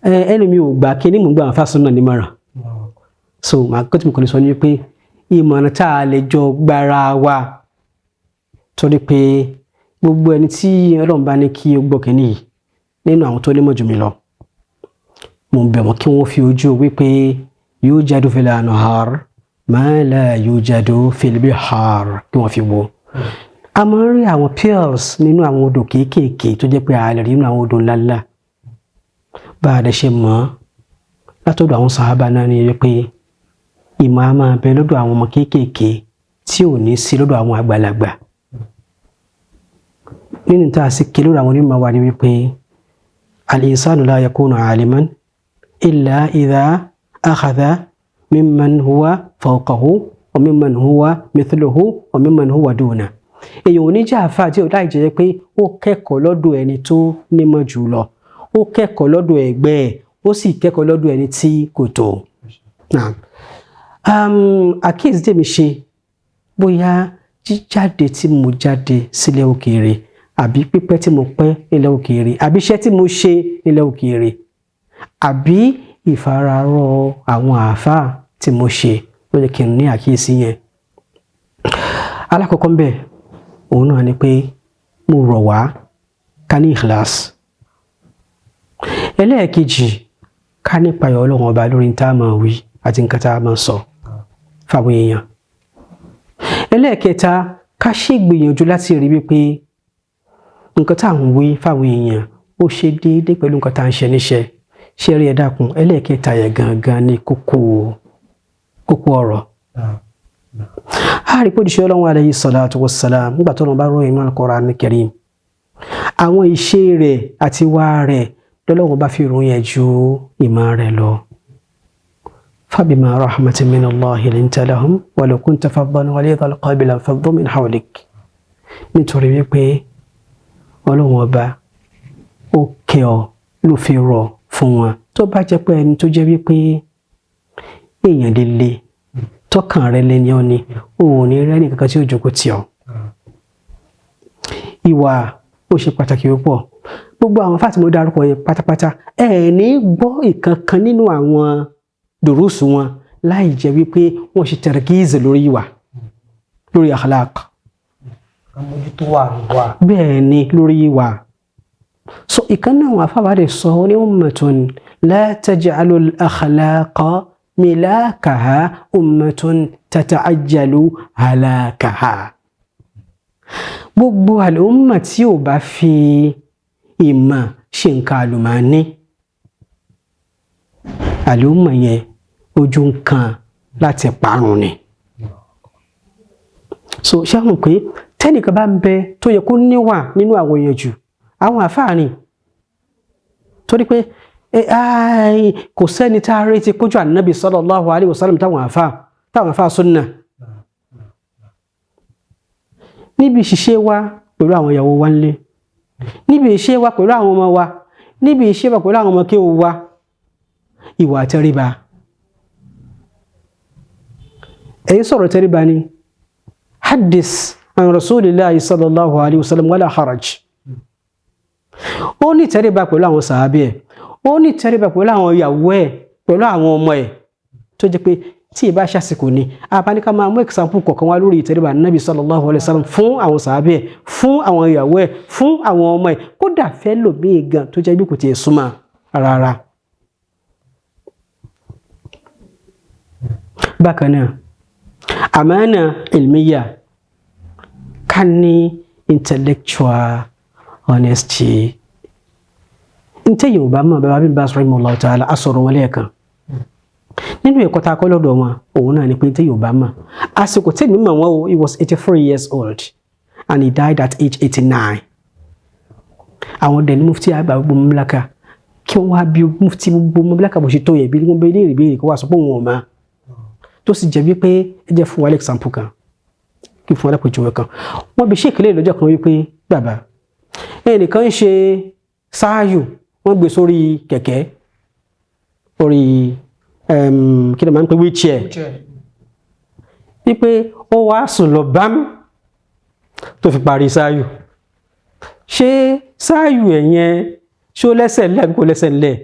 ẹnu mi ò gbà kí ni mò ń gba àwọn àfáà sunna nímọ̀ràn. So màá kó tí mo kàn lè sọ ni wípé ìmọ̀ràn tá a lè jọ gbára wa, torí pé gbogbo ẹni tí Ọlọ́run bá ní kí ó gbọ́ kínní yìí nínú àwọn tó nímọ̀ jù mí lọ, mo ń bẹ̀ wọ́n kí wọ́n fi ojú wípé yujadu fil anhar ma la yujadu fil bihar, kí wọ́n fi wo. A máa ń rí àwọn pearls nínú àwọn odò kéékèèké tó jẹ́ pé a lè rí nínú àwọn odò ńláńlá. Bá a dẹ̀ ṣe mọ̀ ọ́ látọ̀dọ̀ àwọn sàhábà náà ni wípé ìmọ̀ a máa bẹ lọ́dọ̀ àwọn ọmọ kéékèèké tí ò ní sí lọ́dọ̀ àwọn àgbàlagbà. Nínú tá a sì ké lọ́dọ̀ àwọn onímọ̀ wa ni wípé al-insanu la yakunu aliman illa idha akhadha mimman huwa fawqahu wa mimman huwa mithluhu wa mimman huwa duna. Èèyàn ò ní jẹ́ àáfàá tí ò láì jẹ́ pé ó kẹ́kọ̀ọ́ lọ́dọ̀ ẹni tó nímọ̀ jù lọ, ó kẹ́kọ̀ọ́ lọ́dọ̀ ẹgbẹ́ ẹ̀, ó sì kẹ́kọ̀ọ́ lọ́dọ̀ ẹni tí kò tó. Àkíyèsí tèmi ṣe, bóyá jíjáde tí mo jáde sílẹ̀ òkèèrè, àbí pípẹ́ tí mo pẹ́ nílẹ̀ òkèèrè, àbí iṣẹ́ tí mo ṣe nílẹ̀ òkèèrè, àbí ìfararọ àwọn àáfàá tí mo ṣe, ló jẹ́ kí n ní àkíyèsí yẹn. Alákọ̀ọ́kọ́ ń bẹ̀, òun náà ni pé mo rọ̀ wá ká ní ikhlas. Ẹlẹ́ẹ̀kejì, ká nípa ìyọ̀ Ọlọ́run Ọba lórí tá a máa wí àti nǹkan tá a máa sọ fáwọn èèyàn. Ẹlẹ́ẹ̀kẹta, ká ṣègbìyànjú láti rí wípé nǹkan tá à ń wí fáwọn èèyàn, ó ṣe déédéé pẹ̀lú nǹkan tá à ń ṣe níṣẹ́ ṣe rí. Ẹ dákun, ẹlẹ́ẹ̀kẹta yẹn gangan ní kókó kókó ọ̀rọ̀. A rí pé òjíṣẹ́ Ọlọ́run alayhi salatu wassalam, nígbà tó lọ́n bá ròyìn nínú Al-Qur'an Karim, àwọn ìṣe rẹ̀ àti wá rẹ̀ lọ́lọ́run bá fi ròyìn ẹ̀ ju ìmọ̀ rẹ̀ lọ. Fabima rahmatin min Allahi linta lahum walau kunta faddan ghalidhal qalbi lanfaddu min hawlik. Nítorí wípé Ọlọ́run ọba ó kẹ́ ọ ló fi rọ̀ fún wọn. Tó bá jẹ́ pé ẹni tó jẹ́ wípé èèyàn líle tọkàn rẹ lẹni ọ ni, o ò ní rẹ́ni kankan tí ó jókòó tì ọ́. Ìwà ó ṣe pàtàkì púpọ̀. Gbogbo àwọn fáti mo dárúkọ yẹn pátápátá, ẹ ní gbọ́ ìkankan nínú àwọn dùrúsù wọn láì jẹ́ wípé wọ́n ṣe tẹ̀rẹ̀kíìsì lórí ìwà, lórí akhlaq. Àmójútó wà wà. Bẹ́ẹ̀ ni, lórí ìwà. So ìkan náà àwọn afáwà rẹ̀ sọ ní ummatun la taj'alu al-akhlaqa milakaha ummatun tata'ajjalu halakaha. Gbogbo àlùmọ̀ tí ò bá fi ìmọ̀ ṣe nǹkan àlùmọ́ọ́nì, àlùmọ̀ yẹn ojú ń kan láti parun ni. So ṣé àwọn pé tẹ́nìkan bá ń bẹ tó yẹ kó níwà nínú àwọn èèyàn jù, àwọn àfáà ni, torí pé kò sẹ́ni tá a retí kójú ànábì sallallahu alaihi wasallam táwọn àfáà súnnà níbi ìṣiṣẹ́ wa pẹ̀lú àwọn ìyàwó wa ńlé, níbi ìṣe wa pẹ̀lú àwọn ọmọ wa, níbi ìṣe wa pẹ̀lú àwọn ọmọ kéwú wa, ìwà tẹríba. Ẹ̀yin sọ̀rọ̀ tẹríba ni, hadis an rasulillahi sallallahu alaihi wasallam wala haraj. Ó ní tẹríba pẹ̀lú àwọn sàábì ẹ̀, ó ní tẹríba pẹ̀lú àwọn ìyàwó ẹ̀, pẹ̀lú àwọn ọmọ ẹ̀, tó jẹ́ pé tí ìbá ṣàsìkò ni abáníká máa mú example kọ̀ọ̀kan wá lórí ìtẹríba nábì sallallahu alaihi wasallam fún àwọn sàábì ẹ̀, fún àwọn ìyàwó ẹ̀, fún àwọn ọmọ ẹ̀, kódà fẹ́ lòmíì gan tó jẹ́ bí kò tiẹ̀ súnmọ́ rárá. Bákan náà, àmánà ilmiya, ká ní intellectual honesty. Ntẹ́yìn ò bá mọ̀, bàbá bí bá sọ̀rọ̀ rahimahullahu ta'ala asọ̀rọ̀ wọn lẹ́ẹ̀kan nínú ẹ̀kọ́ tá a kọ́ lọ́dọ̀ wọn, òun náà ni pé ntẹ́yìn ò bá mọ̀, àsìkò tèmi mọ̀ wọ́n o, he was 84 years old and he died at age 89. Àwọn dẹ̀ ní mufti àgbà gbogbo mamlaka, kí wọ́n wá bí mufti gbogbo mamlaka bó ṣe tó yẹ bí wọ́n bẹ léèrè béèrè kó wá sọ pé òun ò mọ̀, tó sì jẹ́ wípé ẹ jẹ́ fún wa example kan, kí fún wa lápèjúwe kan. Wọ́n bi sheikh léèrè lọ́jọ́ kan wípé, bàbá, ẹnìkan ń ṣe sáàyù, wọ́n gbé sórí kẹ̀kẹ́, orí kí ni màá ń pè, wheelchair, wípé ó wá sùn lọ bám tó fi parí sáàyù. Ṣé sáàyù ẹ̀ yẹn, ṣó lẹ́sẹ̀ ńlẹ̀ àbí kò lẹ́sẹ̀ ńlẹ̀?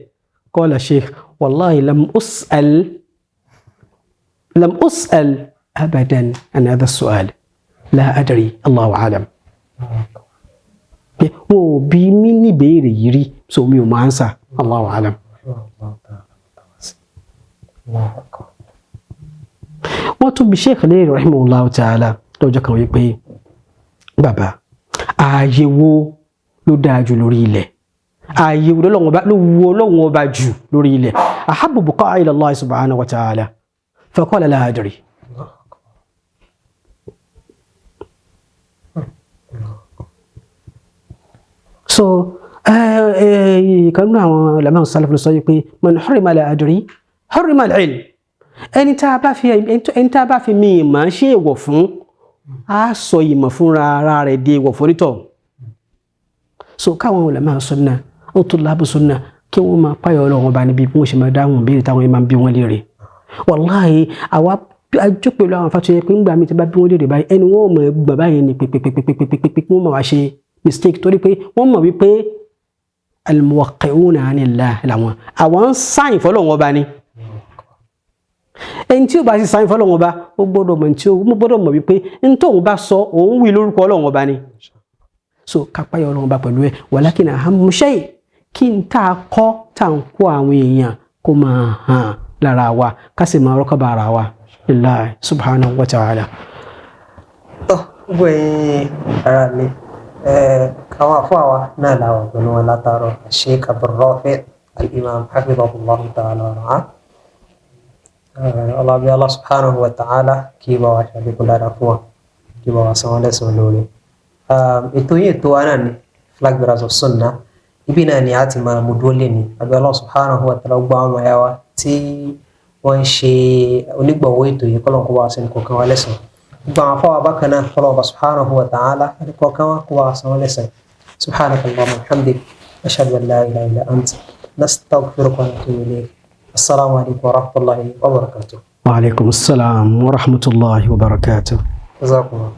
Qala sheikh, wallahi lam us'al abadan an hadha su'al, la adri, Allahu alam. Pé wọn ò bí mí ní ìbéèrè yìí rí, so mi ò máa ń sà, Allahu alam. Allahu akbar. Wọ́n tún bi sheikh léèrè rahimahullahu ta'ala lọ́jọ́ kan wípé, bàbá, ààyè wo ló dáa jù lórí ilẹ̀? Ààyè wo ló wu Ọlọ́run ọba jù lórí ilẹ̀? Ahabbu buqa'a ila Allah subhanahu wa ta'ala. Faqala la adri. Allahu akbar. So ìkan nínú àwọn ulama salaf ló sọ wípé man hurima la adri hurima al-ilm. Ẹni tá a bá fi mi ìmọ̀ ṣe èèwọ̀ fún, á sọ ìmọ̀ fúnra ara rẹ̀ di èèwọ̀ fún onítọ̀. So káwọn ulama sunna ó tó lábù sunna, kí wọ́n máa páyọ̀ Ọlọ́run ọba níbi bí wọ́n ṣe máa dáhùn béèrè táwọn yẹn máa ń bí wọ́n léèrè. Wàláhì, àwa ajó pẹ̀lú àwọn afáàtúnyẹ yẹn pé ńgbà mi ti bá bí wọ́n léèrè báyìí, ẹni wọ́n mọ̀ gbà báyìí ni pèpèpèpèpèpè, wọ́n mọ̀ wá ṣe mistake, torí pé wọ́n mọ̀ wípé al-muwaqqi'una 'anillah làwọn, àwọn ń sáyìn fọlọ́run ọba ni. Ẹni tí ó bá sì sáyìn fọlọ́run ọba, ó gbọ́dọ̀ mọ̀ tí ó gbọ́dọ̀ mọ̀ wípé n tóun bá sọ, òun wí lórúkọ Ọlọ́run ọba ni. So kápáyọ̀ Ọlọ́run ọba pẹ̀lú ẹ. Walakin ahammu shay, kí n tá a kọ́ tá à ń kó àwọn èèyàn kó máa hàn lára wa, ká sì máa rọ́kọ̀bà ara wa lillahi subhanahu wa ta'ala. Tọ́, gbogbo ẹ̀yin ará mi, àwọn àfáà wa náà làwọn pẹ̀lú wọn látàárọ̀, Sheikh Abdulrafi al-Imam hafidhahullahu ta'ala wa ra'ah. Ọlọ́bí Allah subhanahu wa ta'ala kí bá wa ṣàlékún dáadáa fún wa, kí bá wa san wọ́n lẹ́san lórí. Ètò yìí, ètò wa náà ni Flag Bearers of Sunnah. Ibi náà ni a ti máa mú dúró léni. Àbí Allah subhanahu wa ta'ala, gbọ́ àwọn ọmọ ya wa tí Wọ́n ń ṣe onígbọ̀wọ́ ètò yìí, kọ́lọ́n kó wá sí nìkọ̀ọ̀kan wa lẹ́san. Gbogbo àwọn afọwọ́ bákan náà, kọ́lọ́n ọba subhanahu wa ta'ala nìkọ̀ọ̀kan wa kó wá san wọ́n lẹ́san. Subhanaka Allahumma wa bihamdik, ashhadu an la ilaha illa ant, nastaghfiruka wa natubu ilayk. Assalamu alaykum wa rahmatullahi wa barakatuh. Wa alaikum assalam wa rahmatullahi wa barakatuh. Jazakumullah.